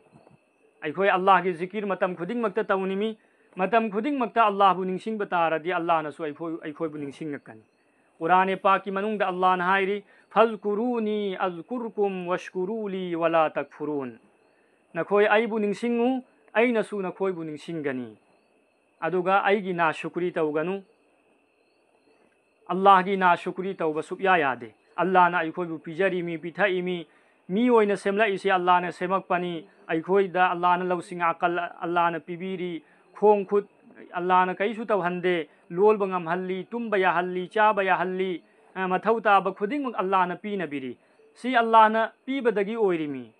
ꯑꯩꯈꯣꯏ ꯑꯜꯂꯥꯍꯒꯤ ꯖꯤꯀꯤꯔ ꯃꯇꯝ ꯈꯨꯗꯤꯡꯃꯛꯇ ꯇꯧꯅꯤꯡꯃꯤ꯫ ꯃꯇꯝ ꯈꯨꯗꯤꯡꯃꯛꯇ ꯑꯜꯂꯥꯍꯕꯨ ꯅꯤꯡꯁꯤꯡꯕ ꯇꯥꯔꯗꯤ ꯑꯜꯂꯥꯍꯅꯁꯨ ꯑꯩꯈꯣꯏ, ꯑꯩꯈꯣꯏꯕꯨ ꯅꯤꯡꯁꯤꯡꯂꯛꯀꯅꯤ꯫ ꯀꯨꯔꯥꯟ ꯄꯥꯛꯀꯤ ꯃꯅꯨꯡꯗ ꯑꯜꯂꯥꯍꯅ ꯍꯥꯏꯔꯤ, "ꯐꯖꯀꯨꯔꯨꯅꯤ ꯑꯖꯀꯨꯔꯀꯨꯝ ꯋꯥꯁꯀꯨꯔꯨ ꯂꯤ ꯋꯂꯥ ꯇꯛꯐꯨꯔꯨꯟ"꯫ ꯅꯈꯣꯏ ꯑꯩꯕꯨ ꯅꯤꯡꯁꯤꯡꯉꯨ, ꯑꯩꯅꯁꯨ ꯅꯈꯣꯏꯕꯨ ꯅꯤꯡꯁꯤꯡꯒꯅꯤ꯫ ꯑꯗꯨꯒ ꯑꯩꯒꯤ ꯅꯥꯁꯨꯀ꯭ꯔꯤ ꯇꯧꯒꯅꯨ꯫ ꯑꯜꯂꯥꯍꯒꯤ ꯅꯥꯁꯨꯀ꯭ꯔꯤ ꯇꯧꯕ ꯁꯨꯛꯌꯥ ꯌꯥꯗꯦ꯫ ꯑꯜꯂꯥꯍꯅ ꯑꯩꯈꯣꯏꯕꯨ ꯄꯤꯖꯔꯤꯃꯤ, ꯄꯤꯊꯛꯏꯃꯤ, ꯃꯤ ꯑꯣꯏꯅ ꯁꯦꯝꯂꯛꯏꯁꯤ ꯑꯜꯂꯥꯅ ꯁꯦꯝꯃꯛꯄꯅꯤ꯫ ꯑꯩꯈꯣꯏꯗ ꯑꯜꯂꯥꯅ ꯂꯧꯁꯤꯡ ꯑꯀꯜ ꯑꯜꯂꯥꯅ ꯄꯤꯕꯤꯔꯤ꯫ ꯈꯣꯡ ꯈꯨꯠ ꯑꯜꯂꯥꯅ ꯀꯩꯁꯨ ꯇꯧꯍꯟꯗꯦ꯫ ꯂꯣꯜꯕ ꯉꯝꯍꯜꯂꯤ, ꯇꯨꯝꯕ ꯌꯥꯍꯜꯂꯤ, ꯆꯥꯕ ꯌꯥꯍꯜꯂꯤ, ꯑ, ꯃꯊꯧ ꯇꯥꯕ ꯈꯨꯗꯤꯡꯃꯛ ꯑꯜꯂꯥꯅ ꯄꯤꯅꯕꯤꯔꯤ꯫ ꯁꯤ ꯑꯜꯂꯥꯅ ꯄꯤꯕꯗꯒꯤ ꯑꯣꯏꯔꯤꯃꯤ꯫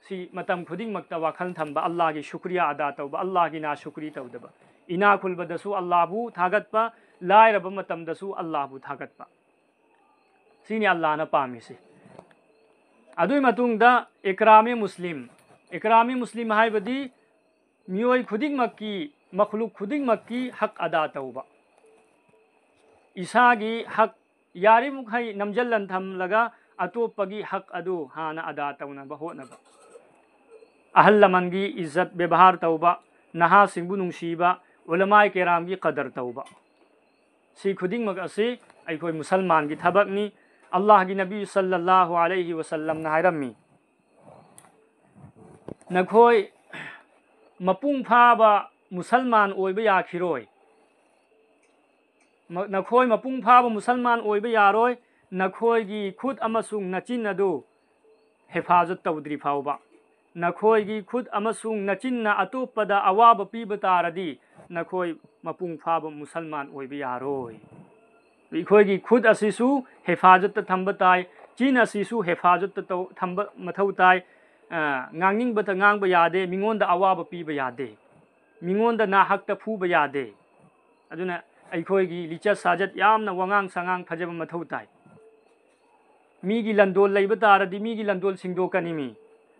ꯁꯤ ꯃꯇꯝ ꯈꯨꯗꯤꯡꯃꯛꯇ ꯋꯥꯈꯜ ꯊꯝꯕ, ꯑꯜꯂꯥꯒꯤ ꯁꯨꯀ꯭ꯔꯤꯌꯥ ꯑꯗꯥ ꯇꯧꯕ, ꯑꯜꯂꯥꯒꯤ ꯅꯥ ꯁꯨꯀ꯭ꯔꯤ ꯇꯧꯗꯕ꯫ ꯏꯅꯥ ꯈꯨꯜꯕꯗꯁꯨ ꯑꯜꯂꯥꯕꯨ ꯊꯥꯒꯠꯄ, ꯂꯥꯏꯔꯕ ꯃꯇꯝꯗꯁꯨ ꯑꯜꯂꯥꯕꯨ ꯊꯥꯒꯠꯄ꯫ ꯁꯤꯅꯤ ꯑꯜꯂꯥꯅ ꯄꯥꯝꯃꯤꯁꯤ꯫ ꯑꯗꯨꯒꯤ ꯃꯇꯨꯡꯗ ꯏꯀ꯭ꯔꯥꯃꯤ ꯃꯨꯁꯂꯤꯝ꯫ ꯏꯀ꯭ꯔꯥꯃꯤ ꯃꯨꯁꯂꯤꯝ ꯍꯥꯏꯕꯗꯤ ꯃꯤꯑꯣꯏ ꯈꯨꯗꯤꯡꯃꯛꯀꯤ, ꯃꯈꯂꯨꯛ ꯈꯨꯗꯤꯡꯃꯛꯀꯤ ꯍꯛ ꯑꯗꯥ ꯇꯧꯕ꯫ ꯏꯁꯥꯒꯤ ꯍꯛ ꯌꯥꯔꯤꯃꯈꯩ ꯅꯝꯖꯜꯂꯟ ꯊꯝꯂꯒ ꯑꯇꯣꯞꯄꯒꯤ ꯍꯛ ꯑꯗꯨ ꯍꯥꯟꯅ ꯑꯗꯥ ꯇꯧꯅꯕ ꯍꯣꯠꯅꯕ꯫ ꯑꯍꯜ ꯂꯃꯟꯒꯤ ꯏꯖꯠ ꯕꯦꯕꯥꯔ ꯇꯧꯕ, ꯅꯍꯥꯁꯤꯡꯕꯨ ꯅꯨꯡꯁꯤꯕ, ꯎꯂꯃꯥꯏ ꯀꯦꯔꯥꯝꯒꯤ ꯀꯗꯔ ꯇꯧꯕ꯫ ꯁꯤ ꯈꯨꯗꯤꯡꯃꯛ ꯑꯁꯤ ꯑꯩꯈꯣꯏ ꯃꯨꯁꯜꯃꯥꯟꯒꯤ ꯊꯕꯛꯅꯤ꯫ ꯑꯜꯂꯥꯍꯒꯤ ꯅꯕꯤ ꯁꯜꯂꯜꯂꯥꯍꯨ ꯑꯂꯩꯍꯤ ꯋꯁꯜꯂꯝꯅ ꯍꯥꯏꯔꯝꯃꯤ, "ꯅꯈꯣꯏ ꯃꯄꯨꯡ ꯐꯥꯕ ꯃꯨꯁꯜꯃꯥꯟ ꯑꯣꯏꯕ ꯌꯥꯈꯤꯔꯣꯏ꯫ ꯃ-, ꯅꯈꯣꯏ ꯃꯄꯨꯡ ꯐꯥꯕ ꯃꯨꯁꯜꯃꯥꯟ ꯑꯣꯏꯕ ꯌꯥꯔꯣꯏ, ꯅꯈꯣꯏꯒꯤ ꯈꯨꯠ ꯑꯃꯁꯨꯡ ꯅꯆꯤꯟ ꯑꯗꯨ ꯍꯦꯐꯥꯖꯠ ꯇꯧꯗ꯭ꯔꯤ ꯐꯥꯎꯕ꯫ ꯅꯈꯣꯏꯒꯤ ꯈꯨꯠ ꯑꯃꯁꯨꯡ ꯅꯆꯤꯟꯅ ꯑꯇꯣꯞꯄꯗ ꯑꯋꯥꯕ ꯄꯤꯕ ꯇꯥꯔꯗꯤ, ꯅꯈꯣꯏ ꯃꯄꯨꯡ ꯐꯥꯕ ꯃꯨꯁꯜꯃꯥꯟ ꯑꯣꯏꯕ ꯌꯥꯔꯣꯏ"꯫ ꯑꯩꯈꯣꯏꯒꯤ ꯈꯨꯠ ꯑꯁꯤꯁꯨ ꯍꯦꯐꯥꯖꯠꯇ ꯊꯝꯕ ꯇꯥꯏ, ꯆꯤꯟ ꯑꯁꯤꯁꯨ ꯍꯦꯐꯥꯖꯠꯇ ꯇꯧ-, ꯊꯝꯕ ꯃꯊꯧ ꯇꯥꯏ꯫ ꯑ, ꯉꯥꯡꯅꯤꯡꯕꯇ ꯉꯥꯡꯕ ꯌꯥꯗꯦ, ꯃꯤꯉꯣꯟꯗ ꯑꯋꯥꯕ ꯄꯤꯕ ꯌꯥꯗꯦ, ꯃꯤꯉꯣꯟꯗ ꯅꯥꯍꯛꯇ ꯐꯨꯕ ꯌꯥꯗꯦ꯫ ꯑꯗꯨꯅ ꯑꯩꯈꯣꯏꯒꯤ ꯂꯤꯆꯠ ꯁꯥꯖꯠ ꯌꯥꯝꯅ ꯋꯥꯉꯥꯡ ꯁꯉꯥꯡ ꯐꯖꯕ ꯃꯊꯧ ꯇꯥꯏ꯫ ꯃꯤꯒꯤ ꯂꯟꯗꯣꯜ ꯂꯩꯕ ꯇꯥꯔꯗꯤ ꯃꯤꯒꯤ ꯂꯟꯗꯣꯜ ꯁꯤꯡꯗꯣꯛꯀꯅꯤ ꯃꯤ꯫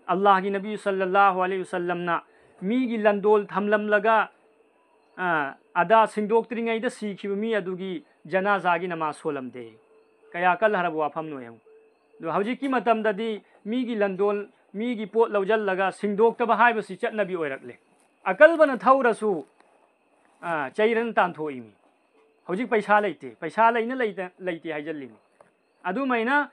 ꯑꯜꯂꯥꯍꯒꯤ ꯅꯕꯤ ꯁꯜꯂꯜꯂꯥꯍꯨ ꯑꯂꯩꯍꯤ ꯋꯁꯜꯂꯝꯅ ꯃꯤꯒꯤ ꯂꯟꯗꯣꯜ ꯊꯝꯂꯝꯂꯒ, ꯑ, ꯑꯗꯥ ꯁꯤꯡꯗꯣꯛꯇ꯭ꯔꯤꯉꯩꯗ ꯁꯤꯈꯤꯕ ꯃꯤ ꯑꯗꯨꯒꯤ ꯖꯅꯥꯖꯥꯒꯤ ꯅꯃꯥꯖ ꯁꯣꯜꯂꯝꯗꯦ꯫ ꯀꯌꯥ ꯀꯜꯍꯔꯕ ꯋꯥꯐꯝꯅꯣ ꯌꯦꯡꯉꯨ꯫ ꯑꯗꯣ ꯍꯧꯖꯤꯛꯀꯤ ꯃꯇꯝꯗꯗꯤ ꯃꯤꯒꯤ ꯂꯟꯗꯣꯜ, ꯃꯤꯒꯤ ꯄꯣꯠ ꯂꯧꯁꯤꯜꯂꯒ ꯁꯤꯡꯗꯣꯛꯇꯕ ꯍꯥꯏꯕꯁꯤ ꯆꯠꯅꯕꯤ ꯑꯣꯏꯔꯛꯂꯦ꯫ ꯑꯀꯜꯕꯅ ꯊꯧꯔꯁꯨ, ꯑ, ꯆꯩꯔꯅ ꯇꯥꯟꯊꯣꯛꯏꯃꯤ꯫ ꯍꯧꯖꯤꯛ ꯄꯩꯁꯥ ꯂꯩꯇꯦ, ꯄꯩꯁꯥ ꯂꯩꯅ ꯂꯩꯇ-, ꯂꯩꯇꯦ ꯍꯥꯏꯖꯤꯜꯂꯤꯃꯤ꯫ ꯑꯗꯨꯃꯥꯏꯅ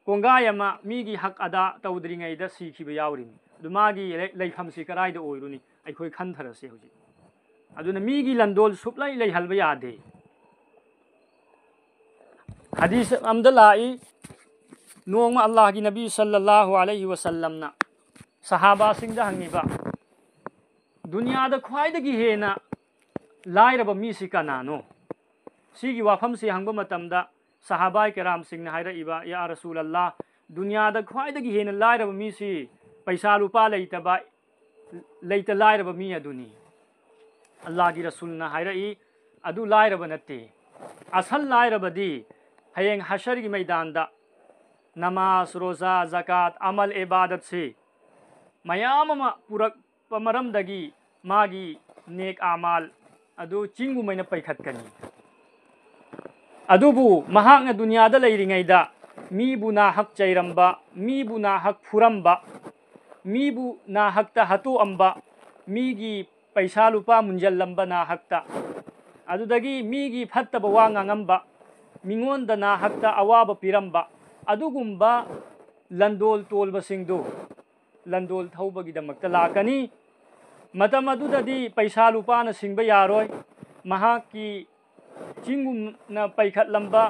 ꯀꯣꯡꯒꯥꯏ ꯑꯃ ꯃꯤꯒꯤ ꯍꯛ ꯑꯗꯥ ꯇꯧꯗ꯭ꯔꯤꯉꯩꯗ ꯁꯤꯈꯤꯕ ꯌꯥꯎꯔꯤꯃꯤ꯫ ꯑꯗꯨ ꯃꯥꯒꯤ ꯂꯩ-, ꯂꯩꯐꯝꯁꯤ ꯀꯗꯥꯏꯗ ꯑꯣꯏꯔꯨꯅꯤ? ꯑꯩꯈꯣꯏ ꯈꯟꯊꯔꯁꯤ ꯍꯧꯖꯤꯛ꯫ ꯑꯗꯨꯅ ꯃꯤꯒꯤ ꯂꯟꯗꯣꯜ ꯁꯨꯞꯂꯩ ꯂꯩꯍꯟꯕ ꯌꯥꯗꯦ꯫ ꯍꯗꯤꯁ ꯑꯝꯗ ꯂꯥꯛꯏ, ꯅꯣꯡꯃ ꯑꯜꯂꯥꯍꯒꯤ ꯅꯕꯤ ꯁꯜꯂꯜꯂꯥꯍꯨ ꯑꯂꯩꯍꯤ ꯋꯁꯜꯂꯝꯅ ꯁꯍꯥꯕꯥꯁꯤꯡꯗ ꯍꯪꯉꯤꯕ, "ꯗꯨꯅꯤꯌꯥꯗ ꯈ꯭ꯋꯥꯏꯗꯒꯤ ꯍꯦꯟꯅ ꯂꯥꯏꯔꯕ ꯃꯤꯁꯤ ꯀꯅꯥꯅꯣ?" ꯁꯤꯒꯤ ꯋꯥꯐꯝꯁꯤ ꯍꯪꯕ ꯃꯇꯝꯗ ꯁꯍꯥꯕꯥꯏ ꯀꯔꯥꯝꯁꯤꯡꯅ ꯍꯥꯏꯔꯛꯏꯕ, "ꯌꯥ ꯔꯁꯨꯂꯜꯂꯥ, ꯗꯨꯅꯤꯌꯥꯗ ꯈ꯭ꯋꯥꯏꯗꯒꯤ ꯍꯦꯟꯅ ꯂꯥꯏꯔꯕ ꯃꯤꯁꯤ ꯄꯩꯁꯥ ꯂꯨꯄꯥ ꯂꯩꯇꯕ, ꯂꯩꯇ ꯂꯥꯏꯔꯕ ꯃꯤ ꯑꯗꯨꯅꯤ꯫" ꯑꯜꯂꯥꯍꯒꯤ ꯔꯁꯨꯜꯅ ꯍꯥꯏꯔꯛꯏ, "ꯑꯗꯨ ꯂꯥꯏꯔꯕ ꯅꯠꯇꯦ꯫ ꯑꯁꯜ ꯂꯥꯏꯔꯕꯗꯤ ꯍꯌꯦꯡ ꯍꯁꯔꯒꯤ ꯃꯩꯗꯥꯟꯗ ꯅꯃꯥꯖ, ꯔꯣꯖꯥ, ꯖꯀꯥꯠ, ꯑꯃꯜ, ꯏꯕꯥꯗꯠꯁꯤ ꯃꯌꯥꯝ ꯑꯃ ꯄꯨꯔꯛꯄ ꯃꯔꯝꯗꯒꯤ ꯃꯥꯒꯤ ꯅꯦꯛ ꯑꯃꯥꯜ ꯑꯗꯨ ꯆꯤꯡꯒꯨꯝꯃꯥꯏꯅ ꯄꯩꯈꯠꯀꯅꯤ꯫ ꯑꯗꯨꯕꯨ ꯃꯍꯥꯛꯅ ꯗꯨꯅꯤꯌꯥꯗ ꯂꯩꯔꯤꯉꯩꯗ ꯃꯤꯕꯨ ꯅꯥꯍꯛ ꯆꯩꯔꯝꯕ, ꯃꯤꯕꯨ ꯅꯥꯍꯛ ꯐꯨꯔꯝꯕ, ꯃꯤꯕꯨ ꯅꯥꯍꯛꯇ ꯍꯥꯠꯇꯣꯛꯑꯝꯕ, ꯃꯤꯒꯤ ꯄꯩꯁꯥ ꯂꯨꯄꯥ ꯃꯨꯟꯖꯜꯂꯝꯕ ꯅꯥꯍꯛꯇ, ꯑꯗꯨꯗꯒꯤ ꯃꯤꯒꯤ ꯐꯠꯇꯕ ꯋꯥ ꯉꯥꯡꯉꯝꯕ, ꯃꯤꯉꯣꯟꯗ ꯅꯥꯍꯛꯇ ꯑꯋꯥꯕ ꯄꯤꯔꯝꯕ, ꯑꯗꯨꯒꯨꯝꯕ ꯂꯟꯗꯣꯜ ꯇꯣꯜꯕꯁꯤꯡꯗꯨ ꯂꯟꯗꯣꯜ ꯊꯧꯕꯒꯤꯗꯃꯛꯇ ꯂꯥꯛꯀꯅꯤ꯫ ꯃꯇꯝ ꯑꯗꯨꯗꯗꯤ ꯄꯩꯁꯥ ꯂꯨꯄꯥꯅ ꯁꯤꯡꯕ ꯌꯥꯔꯣꯏ꯫ ꯃꯍꯥꯛꯀꯤ ꯆꯤꯡꯒꯨꯝꯅ ꯄꯩꯈꯠꯂꯝꯕ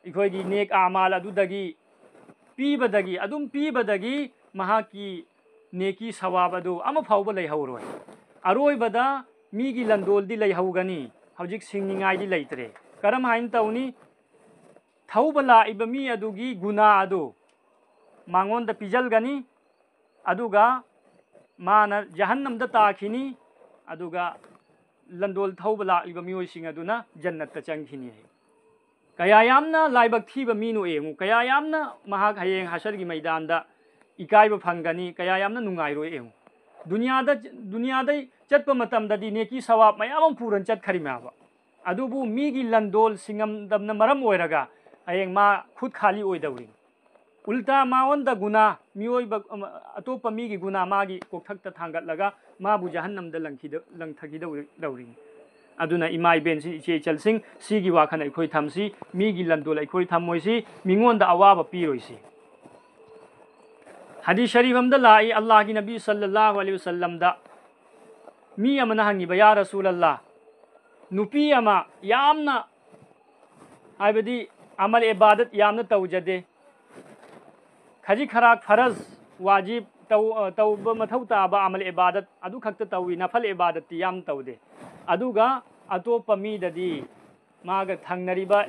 ꯑꯩꯈꯣꯏꯒꯤ ꯅꯦꯛ ꯑꯃꯥꯜ ꯑꯗꯨꯗꯒꯤ ꯄꯤꯕꯗꯒꯤ, ꯑꯗꯨꯝ ꯄꯤꯕꯗꯒꯤ ꯃꯍꯥꯛꯀꯤ ꯅꯦꯀꯤ ꯁꯋꯥꯕ ꯑꯗꯨ ꯑꯃ ꯐꯥꯎꯕ ꯂꯩꯍꯧꯔꯣꯏ꯫ ꯑꯔꯣꯏꯕꯗ ꯃꯤꯒꯤ ꯂꯟꯗꯣꯜꯗꯤ ꯂꯩꯍꯧꯒꯅꯤ꯫ ꯍꯧꯖꯤꯛ ꯁꯤꯡꯅꯤꯡꯉꯥꯏꯗꯤ ꯂꯩꯇ꯭ꯔꯦ꯫ ꯀꯔꯝ ꯍꯥꯏꯅ ꯇꯧꯅꯤ? ꯊꯧꯕ ꯂꯥꯛꯏꯕ ꯃꯤ ꯑꯗꯨꯒꯤ ꯒꯨꯅꯥ ꯑꯗꯨ ꯃꯉꯣꯟꯗ ꯄꯤꯖꯜꯒꯅꯤ, ꯑꯗꯨꯒ ꯃꯥꯅ ꯖꯍꯟꯅꯝꯗ ꯇꯥꯈꯤꯅꯤ, ꯑꯗꯨꯒ ꯂꯟꯗꯣꯜ ꯊꯧꯕ ꯂꯥꯛꯂꯤꯕ ꯃꯤꯑꯣꯏꯁꯤꯡ ꯑꯗꯨꯅ ꯖꯟꯅꯠꯇ ꯆꯪꯈꯤꯅꯤ ꯍꯥꯏ꯫ ꯀꯌꯥ ꯌꯥꯝꯅ ꯂꯥꯏꯕꯛ ꯊꯤꯕ ꯃꯤꯅꯣ ꯌꯦꯡꯉꯨ, ꯀꯌꯥ ꯌꯥꯝꯅ ꯃꯍꯥꯛ ꯍꯌꯦꯡ ꯍꯁꯔꯒꯤ ꯃꯩꯗꯥꯟꯗ ꯏꯀꯥꯏꯕ ꯐꯪꯒꯅꯤ, ꯀꯌꯥ ꯌꯥꯝꯅ ꯅꯨꯡꯉꯥꯏꯔꯣꯏ ꯌꯦꯡꯉꯨ꯫ ꯗꯨꯅꯤꯌꯥꯗ, ꯗꯨꯅꯤꯌꯥꯗ ꯆꯠꯄ ꯃꯇꯝꯗꯗꯤ ꯅꯦꯀꯤ ꯁꯋꯥꯕ ꯃꯌꯥꯝ ꯑꯃ ꯄꯨꯔꯅ ꯆꯠꯈ꯭ꯔꯤꯃꯦꯕ꯫ ꯑꯗꯨꯕꯨ ꯃꯤꯒꯤ ꯂꯟꯗꯣꯜ ꯁꯤꯡꯉꯝꯗꯕꯅ ꯃꯔꯝ ꯑꯣꯏꯔꯒ ꯍꯌꯦꯡ ꯃꯥ ꯈꯨꯠ ꯈꯥꯂꯤ ꯑꯣꯏꯗꯧꯔꯤ꯫ ꯎꯜꯇꯥ ꯃꯉꯣꯟꯗ ꯒꯨꯅꯥ, ꯃꯤꯑꯣꯏꯕ, ꯑꯃ, ꯑꯇꯣꯞꯄ ꯃꯤꯒꯤ ꯒꯨꯅꯥ ꯃꯥꯒꯤ ꯀꯣꯛꯊꯛꯇ ꯊꯥꯡꯒꯠꯂꯒ ꯃꯥꯕꯨ ꯖꯍꯟꯅꯝꯗ ꯂꯪꯈꯤꯗ-, ꯂꯪꯊꯈꯤꯗꯧꯔꯤ꯫ ꯑꯗꯨꯅ ꯏꯃꯥ ꯏꯕꯦꯟꯁꯤ, ꯏꯆꯦ ꯏꯆꯜꯁꯤꯡ, ꯁꯤꯒꯤ ꯋꯥꯈꯜ ꯑꯩꯈꯣꯏ ꯊꯝꯁꯤ, ꯃꯤꯒꯤ ꯂꯟꯗꯣꯜ ꯑꯩꯈꯣꯏ ꯊꯝꯃꯣꯏꯁꯤ, ꯃꯤꯉꯣꯟꯗ ꯑꯋꯥꯕ ꯄꯤꯔꯣꯏꯁꯤ꯫ ꯍꯗꯤꯁ ꯁꯔꯤꯐ ꯑꯃꯗ ꯂꯥꯛꯏ, ꯑꯜꯂꯥꯍꯒꯤ ꯅꯕꯤ ꯁꯜꯂꯜꯂꯥꯍꯨ ꯑꯂꯩꯍꯤ ꯋꯁꯜꯂꯝꯗ ꯃꯤ ꯑꯃꯅ ꯍꯪꯉꯤꯕ, "ꯌꯥ ꯔꯁꯨꯂꯜꯂꯥ, ꯅꯨꯄꯤ ꯑꯃ ꯌꯥꯝꯅ, ꯍꯥꯏꯕꯗꯤ ꯑꯃꯜ ꯏꯕꯥꯗꯠ ꯌꯥꯝꯅ ꯇꯧꯖꯗꯦ, ꯈꯖꯤꯛ ꯈꯔꯥꯛ ꯐꯔꯖ, ꯋꯥꯖꯤꯕ ꯇꯧ-, ꯑ, ꯇꯧꯕ ꯃꯊꯧ ꯇꯥꯕ ꯑꯃꯜ ꯏꯕꯥꯗꯠ ꯑꯗꯨ ꯈꯛꯇ ꯇꯧꯏ, ꯅꯐꯜ ꯏꯕꯥꯗꯠꯇꯤ ꯌꯥꯝ ꯇꯧꯗꯦ꯫ ꯑꯗꯨꯒ ꯑꯇꯣꯞꯄ ꯃꯤꯗꯗꯤ, ꯃꯥꯒ ꯊꯪꯅꯔꯤꯕ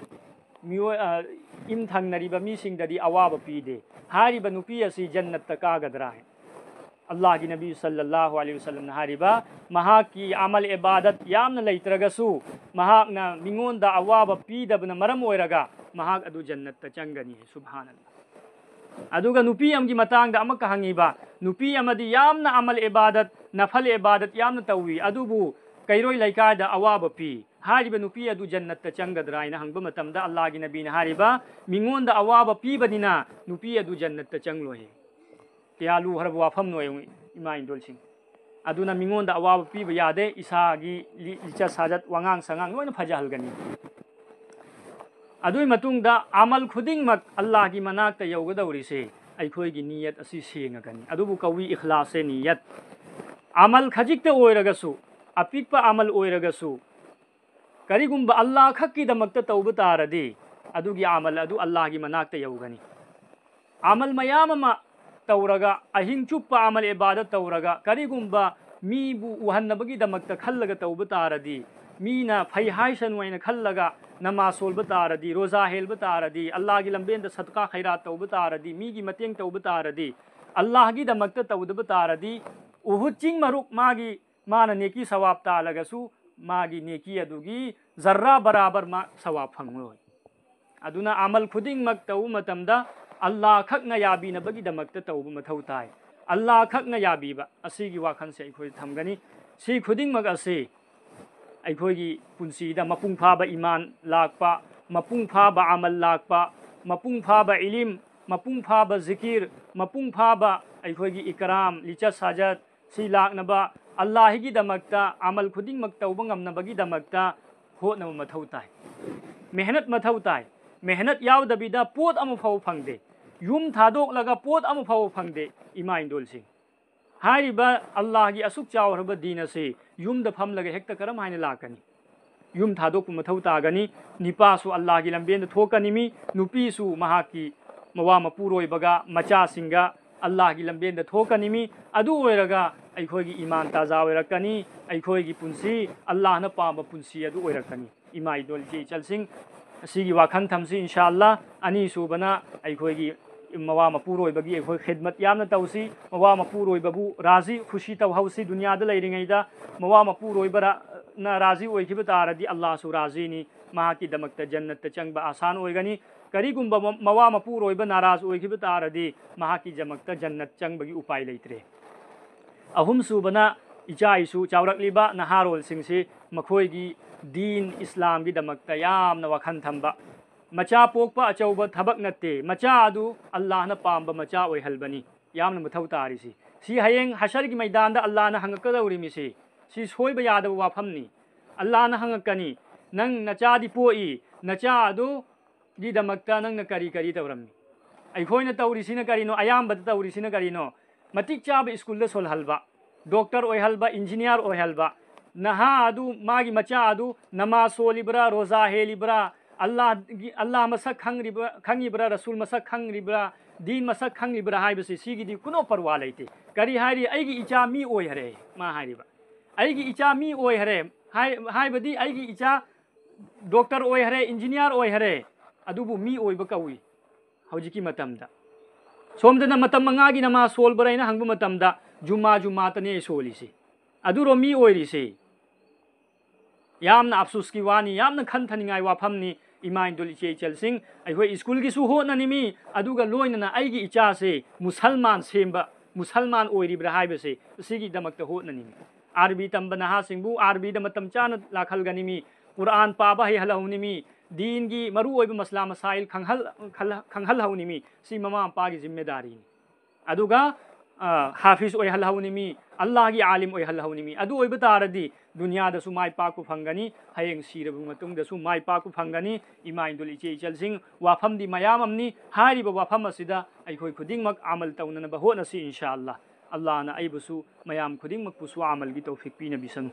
ꯃꯤꯑꯣꯏ-, ꯑ, ꯏꯝ ꯊꯪꯅꯔꯤꯕ ꯃꯤꯁꯤꯡꯗꯗꯤ ꯑꯋꯥꯕ ꯄꯤꯗꯦ꯫ ꯍꯥꯏꯔꯤꯕ ꯅꯨꯄꯤ ꯑꯁꯤ ꯖꯟꯅꯠꯇ ꯀꯥꯒꯗ꯭ꯔꯥ? ꯑꯜꯂꯥꯍꯒꯤ ꯅꯕꯤ ꯁꯜꯂꯜꯂꯥꯍꯨ ꯑꯂꯩꯍꯤ ꯋꯁꯜꯂꯝꯅ ꯍꯥꯏꯔꯤꯕ, ꯃꯍꯥꯛꯀꯤ ꯑꯃꯜ ꯏꯕꯥꯗꯠ ꯌꯥꯝꯅ ꯂꯩꯇ꯭ꯔꯒꯁꯨ, ꯃꯍꯥꯛꯅ ꯃꯤꯉꯣꯟꯗ ꯑꯋꯥꯕ ꯄꯤꯗꯕꯅ ꯃꯔꯝ ꯑꯣꯏꯔꯒ ꯃꯍꯥꯛ ꯑꯗꯨ ꯖꯟꯅꯠꯇ ꯆꯪꯒꯅꯤ꯫ ꯁꯨꯕꯍꯥꯅꯜꯂꯥꯍ꯫ ꯑꯗꯨꯒ ꯅꯨꯄꯤ ꯑꯃꯒꯤ ꯃꯇꯥꯡꯗ ꯑꯃꯛꯀ ꯍꯪꯉꯤꯕ, ꯅꯨꯄꯤ ꯑꯃꯗꯤ ꯌꯥꯝꯅ ꯑꯃꯜ ꯏꯕꯥꯗꯠ, ꯅꯐꯜ ꯏꯕꯥꯗꯠ ꯌꯥꯝꯅ ꯇꯧꯏ, ꯑꯗꯨꯕꯨ ꯀꯩꯔꯣꯏ ꯂꯩꯀꯥꯏꯗ ꯑꯋꯥꯕ ꯄꯤ꯫ ꯍꯥꯏꯔꯤꯕ ꯅꯨꯄꯤ ꯑꯗꯨ ꯖꯟꯅꯠꯇ ꯆꯪꯒꯗ꯭ꯔꯥ ꯍꯥꯏꯅ ꯍꯪꯕ ꯃꯇꯝꯗ, ꯑꯜꯂꯥꯍꯒꯤ ꯅꯕꯤꯅ ꯍꯥꯏꯔꯤꯕ, ꯃꯤꯉꯣꯟꯗ ꯑꯋꯥꯕ ꯄꯤꯕꯅꯤꯅ ꯅꯨꯄꯤ ꯑꯗꯨ ꯖꯟꯅꯠꯇ ꯆꯪꯂꯣꯏ꯫ ꯀꯌꯥ ꯂꯨꯈ꯭ꯔꯕ ꯋꯥꯐꯝꯅꯣ ꯌꯦꯡꯉꯨ, ꯏꯃꯥ ꯏꯟꯗꯣꯜꯁꯤꯡ꯫ ꯑꯗꯨꯅ ꯃꯤꯉꯣꯟꯗ ꯑꯋꯥꯕ ꯄꯤꯕ ꯌꯥꯗꯦ, ꯏꯁꯥꯒꯤ ꯂꯤ-, ꯂꯤꯆꯠ ꯁꯥꯖꯠ, ꯋꯥꯉꯥꯡ ꯁꯉꯥꯡ ꯂꯣꯏꯅ ꯐꯖꯍꯜꯒꯅꯤ꯫ ꯑꯗꯨꯒꯤ ꯃꯇꯨꯡꯗ ꯑꯃꯜ ꯈꯨꯗꯤꯡꯃꯛ ꯑꯜꯂꯥꯍꯒꯤ ꯃꯅꯥꯛꯇ ꯌꯧꯒꯗꯧꯔꯤꯁꯦ ꯑꯩꯈꯣꯏꯒꯤ ꯅꯤꯌꯠ ꯑꯁꯤ ꯁꯦꯡꯉꯒꯅꯤ꯫ ꯑꯗꯨꯕꯨ ꯀꯧꯏ ꯏꯈ꯭ꯂꯥꯁꯦ ꯅꯤꯌꯠ꯫ ꯑꯃꯜ ꯈꯖꯤꯛꯇ ꯑꯣꯏꯔꯒꯁꯨ, ꯑꯄꯤꯛꯄ ꯑꯃꯜ ꯑꯣꯏꯔꯒꯁꯨ, ꯀꯔꯤꯒꯨꯝꯕ ꯑꯜꯂꯥꯍ ꯈꯛꯀꯤꯗꯃꯛꯇ ꯇꯧꯕ ꯇꯥꯔꯗꯤ, ꯑꯗꯨꯒꯤ ꯑꯃꯜ ꯑꯗꯨ ꯑꯜꯂꯥꯍꯒꯤ ꯃꯅꯥꯛꯇ ꯌꯧꯒꯅꯤ꯫ ꯑꯃꯜ ꯃꯌꯥꯝ ꯑꯃ ꯇꯧꯔꯒ, ꯑꯍꯤꯡ ꯆꯨꯞꯄ ꯑꯃꯜ ꯏꯕꯥꯗꯠ ꯇꯧꯔꯒ, ꯀꯔꯤꯒꯨꯝꯕ ꯃꯤꯕꯨ ꯎꯍꯟꯅꯕꯒꯤꯗꯃꯛꯇ ꯈꯜꯂꯒ ꯇꯧꯕ ꯇꯥꯔꯗꯤ, ꯃꯤꯅ ꯐꯩ ꯍꯥꯏꯁꯅꯨ ꯍꯥꯏꯅ ꯈꯜꯂꯒ ꯅꯃꯥꯖ ꯁꯣꯟꯕ ꯇꯥꯔꯗꯤ, ꯔꯣꯖꯥ ꯍꯦꯟꯕ ꯇꯥꯔꯗꯤ, ꯑꯜꯂꯥꯍꯒꯤ ꯂꯝꯕꯦꯟꯗ ꯁꯗꯀꯥ ꯈꯩꯔꯥꯠ ꯇꯧꯕ ꯇꯥꯔꯗꯤ, ꯃꯤꯒꯤ ꯃꯇꯦꯡ ꯇꯧꯕ ꯇꯥꯔꯗꯤ, ꯑꯜꯂꯥꯍꯒꯤꯗꯃꯛꯇ ꯇꯧꯗꯕ ꯇꯥꯔꯗꯤ, ꯎꯍꯨꯗ ꯆꯤꯡ ꯃꯔꯨꯞ ꯃꯥꯒꯤ, ꯃꯥꯅ ꯅꯦꯀꯤ ꯁꯋꯥꯕ ꯇꯥꯜꯂꯒꯁꯨ, ꯃꯥꯒꯤ ꯅꯦꯀꯤ ꯑꯗꯨꯒꯤ ꯖꯔ꯭ꯔꯥ ꯕꯔꯥꯕꯔ ꯃꯥ ꯁꯋꯥꯕ ꯐꯪꯂꯣꯏ꯫ ꯑꯗꯨꯅ ꯑꯃꯜ ꯈꯨꯗꯤꯡꯃꯛ ꯇꯧꯕ ꯃꯇꯝꯗ ꯑꯜꯂꯥꯍ ꯈꯛꯅ ꯌꯥꯕꯤꯅꯕꯒꯤꯗꯃꯛꯇ ꯇꯧꯕ ꯃꯊꯧ ꯇꯥꯏ꯫ ꯑꯜꯂꯥꯍ ꯈꯛꯅ ꯌꯥꯕꯤꯕ ꯑꯁꯤꯒꯤ ꯋꯥꯈꯜꯁꯦ ꯑꯩꯈꯣꯏ ꯊꯝꯒꯅꯤ꯫ ꯁꯤ ꯈꯨꯗꯤꯡꯃꯛ ꯑꯁꯤ ꯑꯩꯈꯣꯏꯒꯤ ꯄꯨꯟꯁꯤꯗ ꯃꯄꯨꯡ ꯐꯥꯕ ꯏꯃꯥꯟ ꯂꯥꯛꯄ, ꯃꯄꯨꯡ ꯐꯥꯕ ꯑꯃꯜ ꯂꯥꯛꯄ, ꯃꯄꯨꯡ ꯐꯥꯕ ꯏꯂꯤꯝ, ꯃꯄꯨꯡ ꯐꯥꯕ ꯖꯤꯀꯤꯔ, ꯃꯄꯨꯡ ꯐꯥꯕ ꯑꯩꯈꯣꯏꯒꯤ ꯏꯀꯔꯥꯝ, ꯂꯤꯆꯠ ꯁꯥꯖꯠ, ꯁꯤ ꯂꯥꯛꯅꯕ ꯑꯜꯂꯥꯍꯒꯤꯗꯃꯛꯇ ꯑꯃꯜ ꯈꯨꯗꯤꯡꯃꯛ ꯇꯧꯕ ꯉꯝꯅꯕꯒꯤꯗꯃꯛꯇ ꯍꯣꯠꯅꯕ ꯃꯊꯧ ꯇꯥꯏ꯫ ꯃꯦꯍꯅꯠ ꯃꯊꯧ ꯇꯥꯏ꯫ ꯃꯦꯍꯅꯠ ꯌꯥꯎꯗꯕꯤꯗ ꯄꯣꯠ ꯑꯃ ꯐꯥꯎꯕ ꯐꯪꯗꯦ꯫ ꯌꯨꯝ ꯊꯥꯗꯣꯛꯂꯒ ꯄꯣꯠ ꯑꯃ ꯐꯥꯎꯕ ꯐꯪꯗꯦ, ꯏꯃꯥ ꯏꯟꯗꯣꯜꯁꯤꯡ꯫ ꯍꯥꯏꯔꯤꯕ ꯑꯜꯂꯥꯍꯒꯤ ꯑꯁꯨꯛ ꯆꯥꯎꯈ꯭ꯔꯕ ꯗꯤꯟ ꯑꯁꯤ ꯌꯨꯝꯗ ꯐꯝꯂꯒ ꯍꯦꯛꯇ ꯀꯔꯝ ꯍꯥꯏꯅ ꯂꯥꯛꯀꯅꯤ? ꯌꯨꯝ ꯊꯥꯗꯣꯛꯄ ꯃꯊꯧ ꯇꯥꯒꯅꯤ꯫ ꯅꯤꯄꯥꯁꯨ ꯑꯜꯂꯥꯍꯒꯤ ꯂꯝꯕꯦꯟꯗ ꯊꯣꯛꯀꯅꯤ ꯃꯤ, ꯅꯨꯄꯤꯁꯨ ꯃꯍꯥꯛꯀꯤ ꯃꯋꯥ ꯃꯄꯨꯔꯣꯏꯕꯒ ꯃꯆꯥꯁꯤꯡꯒ ꯑꯜꯂꯥꯍꯒꯤ ꯂꯝꯕꯦꯟꯗ ꯊꯣꯛꯀꯅꯤꯃꯤ꯫ ꯑꯗꯨ ꯑꯣꯏꯔꯒ ꯑꯩꯈꯣꯏꯒꯤ ꯏꯃꯥꯟ ꯇꯥꯖꯥ ꯑꯣꯏꯔꯛꯀꯅꯤ, ꯑꯩꯈꯣꯏꯒꯤ ꯄꯨꯟꯁꯤ ꯑꯜꯂꯥꯍꯅ ꯄꯥꯝꯕ ꯄꯨꯟꯁꯤ ꯑꯗꯨ ꯑꯣꯏꯔꯛꯀꯅꯤ꯫ ꯏꯃꯥ ꯏꯗꯣꯜ ꯏꯆꯦ ꯏꯆꯜꯁꯤꯡ, ꯑꯁꯤꯒꯤ ꯋꯥꯈꯜ ꯊꯝꯁꯤ ꯏꯟꯁꯥ ꯑꯜꯂꯥ꯫ ꯑꯅꯤꯁꯨꯕꯅ ꯑꯩꯈꯣꯏꯒꯤ ꯃꯋꯥ ꯃꯄꯨꯔꯣꯏꯕꯒꯤ ꯑꯩꯈꯣꯏ ꯈꯤꯗꯃꯠ ꯌꯥꯝꯅ ꯇꯧꯁꯤ꯫ ꯃꯋꯥ ꯃꯄꯨꯔꯣꯏꯕꯕꯨ ꯔꯥꯖꯤ ꯈꯨꯁꯤ ꯇꯧꯍꯧꯁꯤ ꯗꯨꯅꯤꯌꯥꯗ ꯂꯩꯔꯤꯉꯩꯗ꯫ ꯃꯋꯥ ꯃꯄꯨꯔꯣꯏꯕꯅ ꯔꯥꯖꯤ ꯑꯣꯏꯈꯤꯕ ꯇꯥꯔꯗꯤ ꯑꯜꯂꯥꯍꯁꯨ ꯔꯥꯖꯤꯅꯤ, ꯃꯍꯥꯛꯀꯤꯗꯃꯛꯇ ꯖꯟꯅꯠꯇ ꯆꯪꯕ ꯑꯁꯥꯟ ꯑꯣꯏꯒꯅꯤ꯫ ꯀꯔꯤꯒꯨꯝꯕ ꯃ-, ꯃꯋꯥ ꯃꯄꯨꯔꯣꯏꯕ ꯅꯥꯔꯥꯖ ꯑꯣꯏꯈꯤꯕ ꯇꯥꯔꯗꯤ ꯃꯍꯥꯛꯀꯤꯗꯃꯛꯇ ꯖꯟꯅꯠ ꯆꯪꯕꯒꯤ ꯎꯄꯥꯏ ꯂꯩꯇ꯭ꯔꯦ꯫ ꯑꯍꯨꯝꯁꯨꯕꯅ, ꯏꯆꯥ ꯏꯁꯨ ꯆꯥꯎꯔꯛꯂꯤꯕ ꯅꯍꯥꯔꯣꯜꯁꯤꯡꯁꯤ ꯃꯈꯣꯏꯒꯤ ꯗꯤꯟ ꯏꯁꯂꯥꯝꯒꯤꯗꯃꯛꯇ ꯌꯥꯝꯅ ꯋꯥꯈꯜ ꯊꯝꯕ꯫ ꯃꯆꯥ ꯄꯣꯛꯄ ꯑꯆꯧꯕ ꯊꯕꯛ ꯅꯠꯇꯦ, ꯃꯆꯥ ꯑꯗꯨ ꯑꯜꯂꯥꯍꯅ ꯄꯥꯝꯕ ꯃꯆꯥ ꯑꯣꯏꯍꯜꯕꯅꯤ ꯌꯥꯝꯅ ꯃꯊꯧ ꯇꯥꯔꯤꯁꯤ꯫ ꯁꯤ ꯍꯌꯦꯡ ꯍꯁꯔꯒꯤ ꯃꯩꯗꯥꯟꯗ ꯑꯜꯂꯥꯍꯅ ꯍꯪꯉꯛꯀꯗꯧꯔꯤꯃꯤꯁꯤ꯫ ꯁꯤ ꯁꯣꯏꯕ ꯌꯥꯗꯕ ꯋꯥꯐꯝꯅꯤ꯫ ꯑꯜꯂꯥꯍꯅ ꯍꯪꯉꯛꯀꯅꯤ, "ꯅꯪ ꯅꯆꯥꯗꯤ ꯄꯣꯛꯏ, ꯅꯆꯥ ꯑꯗꯨꯒꯤꯗꯃꯛꯇ ꯅꯪꯅ ꯀꯔꯤ ꯀꯔꯤ ꯇꯧꯔꯝꯃꯤ?" ꯑꯩꯈꯣꯏꯅ ꯇꯧꯔꯤꯁꯤꯅ ꯀꯔꯤꯅꯣ? ꯑꯌꯥꯝꯕꯗ ꯇꯧꯔꯤꯁꯤꯅ ꯀꯔꯤꯅꯣ? ꯃꯇꯤꯛ ꯆꯥꯕ ꯁ꯭ꯀꯨꯜꯗ ꯁꯣꯜꯍꯜꯕ, ꯗꯣꯛꯇꯔ ꯑꯣꯏꯍꯜꯕ, ꯏꯟꯖꯤꯅꯤꯌꯥꯔ ꯑꯣꯏꯍꯜꯕ, ꯅꯍꯥ ꯑꯗꯨ, ꯃꯥꯒꯤ ꯃꯆꯥ ꯑꯗꯨ ꯅꯃꯥꯖ ꯁꯣꯜꯂꯤꯕ꯭ꯔꯥ, ꯔꯣꯖꯥ ꯍꯦꯜꯂꯤꯕ꯭ꯔꯥ, ꯑꯜꯂꯥꯍꯒꯤ, ꯑꯜꯂꯥꯍ ꯃꯁꯛ ꯈꯪꯂꯤꯕ-, ꯈꯪꯉꯤꯕ꯭ꯔꯥ, ꯔꯁꯨꯜ ꯃꯁꯛ ꯈꯪꯂꯤꯕ꯭ꯔꯥ, ꯗꯤꯟ ꯃꯁꯛ ꯈꯪꯂꯤꯕ꯭ꯔꯥ ꯍꯥꯏꯕꯁꯤ ꯁꯤꯒꯤꯗꯤ ꯀꯨꯅꯣ ꯄꯔꯋꯥ ꯂꯩꯇꯦ꯫ ꯀꯔꯤ ꯍꯥꯏꯔꯤ? "ꯑꯩꯒꯤ ꯏꯆꯥ ꯃꯤ ꯑꯣꯏꯍꯔꯦ", ꯃꯥ ꯍꯥꯏꯔꯤꯕ꯫ "ꯑꯩꯒꯤ ꯏꯆꯥ ꯃꯤ ꯑꯣꯏꯍꯔꯦ", ꯍꯥꯏ-, ꯍꯥꯏꯕꯗꯤ ꯑꯩꯒꯤ ꯏꯆꯥ ꯗꯣꯛꯇꯔ ꯑꯣꯏꯍꯔꯦ, ꯏꯟꯖꯤꯅꯤꯌꯥꯔ ꯑꯣꯏꯍꯔꯦ, ꯑꯗꯨꯕꯨ ꯃꯤ ꯑꯣꯏꯕ ꯀꯧꯏ꯫ ꯍꯧꯖꯤꯛꯀꯤ ꯃꯇꯝꯗ ꯁꯣꯝꯗꯅ ꯃꯇꯝ ꯃꯉꯥꯒꯤ ꯅꯃꯥꯖ ꯁꯣꯜꯕ꯭ꯔꯥ ꯍꯥꯏꯅ ꯍꯪꯕ ꯃꯇꯝꯗ ꯖꯨꯃꯥ ꯖꯨꯃꯥꯇꯅꯦ ꯁꯣꯜꯂꯤꯁꯤ꯫ ꯑꯗꯨꯔꯣ ꯃꯤ ꯑꯣꯏꯔꯤꯁꯤ? ꯌꯥꯝꯅ ꯑꯐꯁꯨꯁꯀꯤ ꯋꯥꯅꯤ, ꯌꯥꯝꯅ ꯈꯟꯊꯅꯤꯡꯉꯥꯏ ꯋꯥꯐꯝꯅꯤ꯫ ꯏꯃꯥ ꯏꯟꯗꯣꯜ ꯏꯆꯦ ꯏꯆꯜꯁꯤꯡ, ꯑꯩꯈꯣꯏ ꯁ꯭ꯀꯨꯜꯒꯤꯁꯨ ꯍꯣꯠꯅꯅꯤꯃꯤ, ꯑꯗꯨꯒ ꯂꯣꯏꯅꯅ ꯑꯩꯒꯤ ꯏꯆꯥꯁꯦ ꯃꯨꯁꯜꯃꯥꯟ ꯁꯦꯝꯕ, ꯃꯨꯁꯜꯃꯥꯟ ꯑꯣꯏꯔꯤꯕ꯭ꯔꯥ ꯍꯥꯏꯕꯁꯦ ꯁꯤꯒꯤꯗꯃꯛꯇ ꯍꯣꯠꯅꯅꯤꯃꯤ꯫ ꯑꯥꯔꯕꯤ ꯇꯝꯕ ꯅꯍꯥꯁꯤꯡꯕꯨ ꯑꯥꯔꯕꯤꯗ ꯃꯇꯝ ꯆꯥꯅ ꯂꯥꯛꯍꯜꯒꯅꯤꯃꯤ, ꯀꯨꯔꯥꯟ ꯄꯥꯕ ꯍꯩꯍꯜꯍꯧꯅꯤꯃꯤ, ꯗꯤꯟꯒꯤ ꯃꯔꯨꯑꯣꯏꯕ ꯃꯁꯂꯥ ꯃꯁꯥꯏꯜ ꯈꯪꯍꯜ-, ꯈꯜ-, ꯈꯪꯍꯜꯍꯧꯅꯤꯃꯤ꯫ ꯁꯤ ꯃꯃꯥ ꯃꯄꯥꯒꯤ ꯖꯤꯝꯃꯦꯗꯥꯔꯤꯅꯤ꯫ ꯑꯗꯨꯒ, ꯑ, ꯍꯥꯐꯤꯖ ꯑꯣꯏꯍꯜꯍꯧꯅꯤꯃꯤ, ꯑꯜꯂꯥꯍꯒꯤ ꯑꯥꯂꯤꯝ ꯑꯣꯏꯍꯜꯍꯧꯅꯤꯃꯤ꯫ ꯑꯗꯨ ꯑꯣꯏꯕ ꯇꯥꯔꯗꯤ ꯗꯨꯅꯤꯌꯥꯗꯁꯨ ꯃꯥꯏ ꯄꯥꯛꯄ ꯐꯪꯒꯅꯤ, ꯍꯌꯦꯡ ꯁꯤꯔꯕ ꯃꯇꯨꯡꯗꯁꯨ ꯃꯥꯏ ꯄꯥꯛꯄ ꯐꯪꯒꯅꯤ꯫ ꯏꯃꯥ ꯏꯟꯗꯣꯜ ꯏꯆꯦ ꯏꯆꯜꯁꯤꯡ, ꯋꯥꯐꯝꯗꯤ ꯃꯌꯥꯝ ꯑꯃꯅꯤ꯫ ꯍꯥꯏꯔꯤꯕ ꯋꯥꯐꯝ ꯑꯁꯤꯗ ꯑꯩꯈꯣꯏ ꯈꯨꯗꯤꯡꯃꯛ ꯑꯃꯜ ꯇꯧꯅꯅꯕ ꯍꯣꯠꯅꯁꯤ ꯏꯟꯁꯥ ꯑꯜꯂꯥꯍ꯫ ꯑꯜꯂꯥꯍꯅ ꯑꯩꯕꯨꯁꯨ ꯃꯌꯥꯝ ꯈꯨꯗꯤꯡꯃꯛꯄꯨꯁꯨ ꯑꯃꯜꯒꯤ ꯇꯧꯐꯤꯛ ꯄꯤꯅꯕꯤꯁꯅꯨ꯫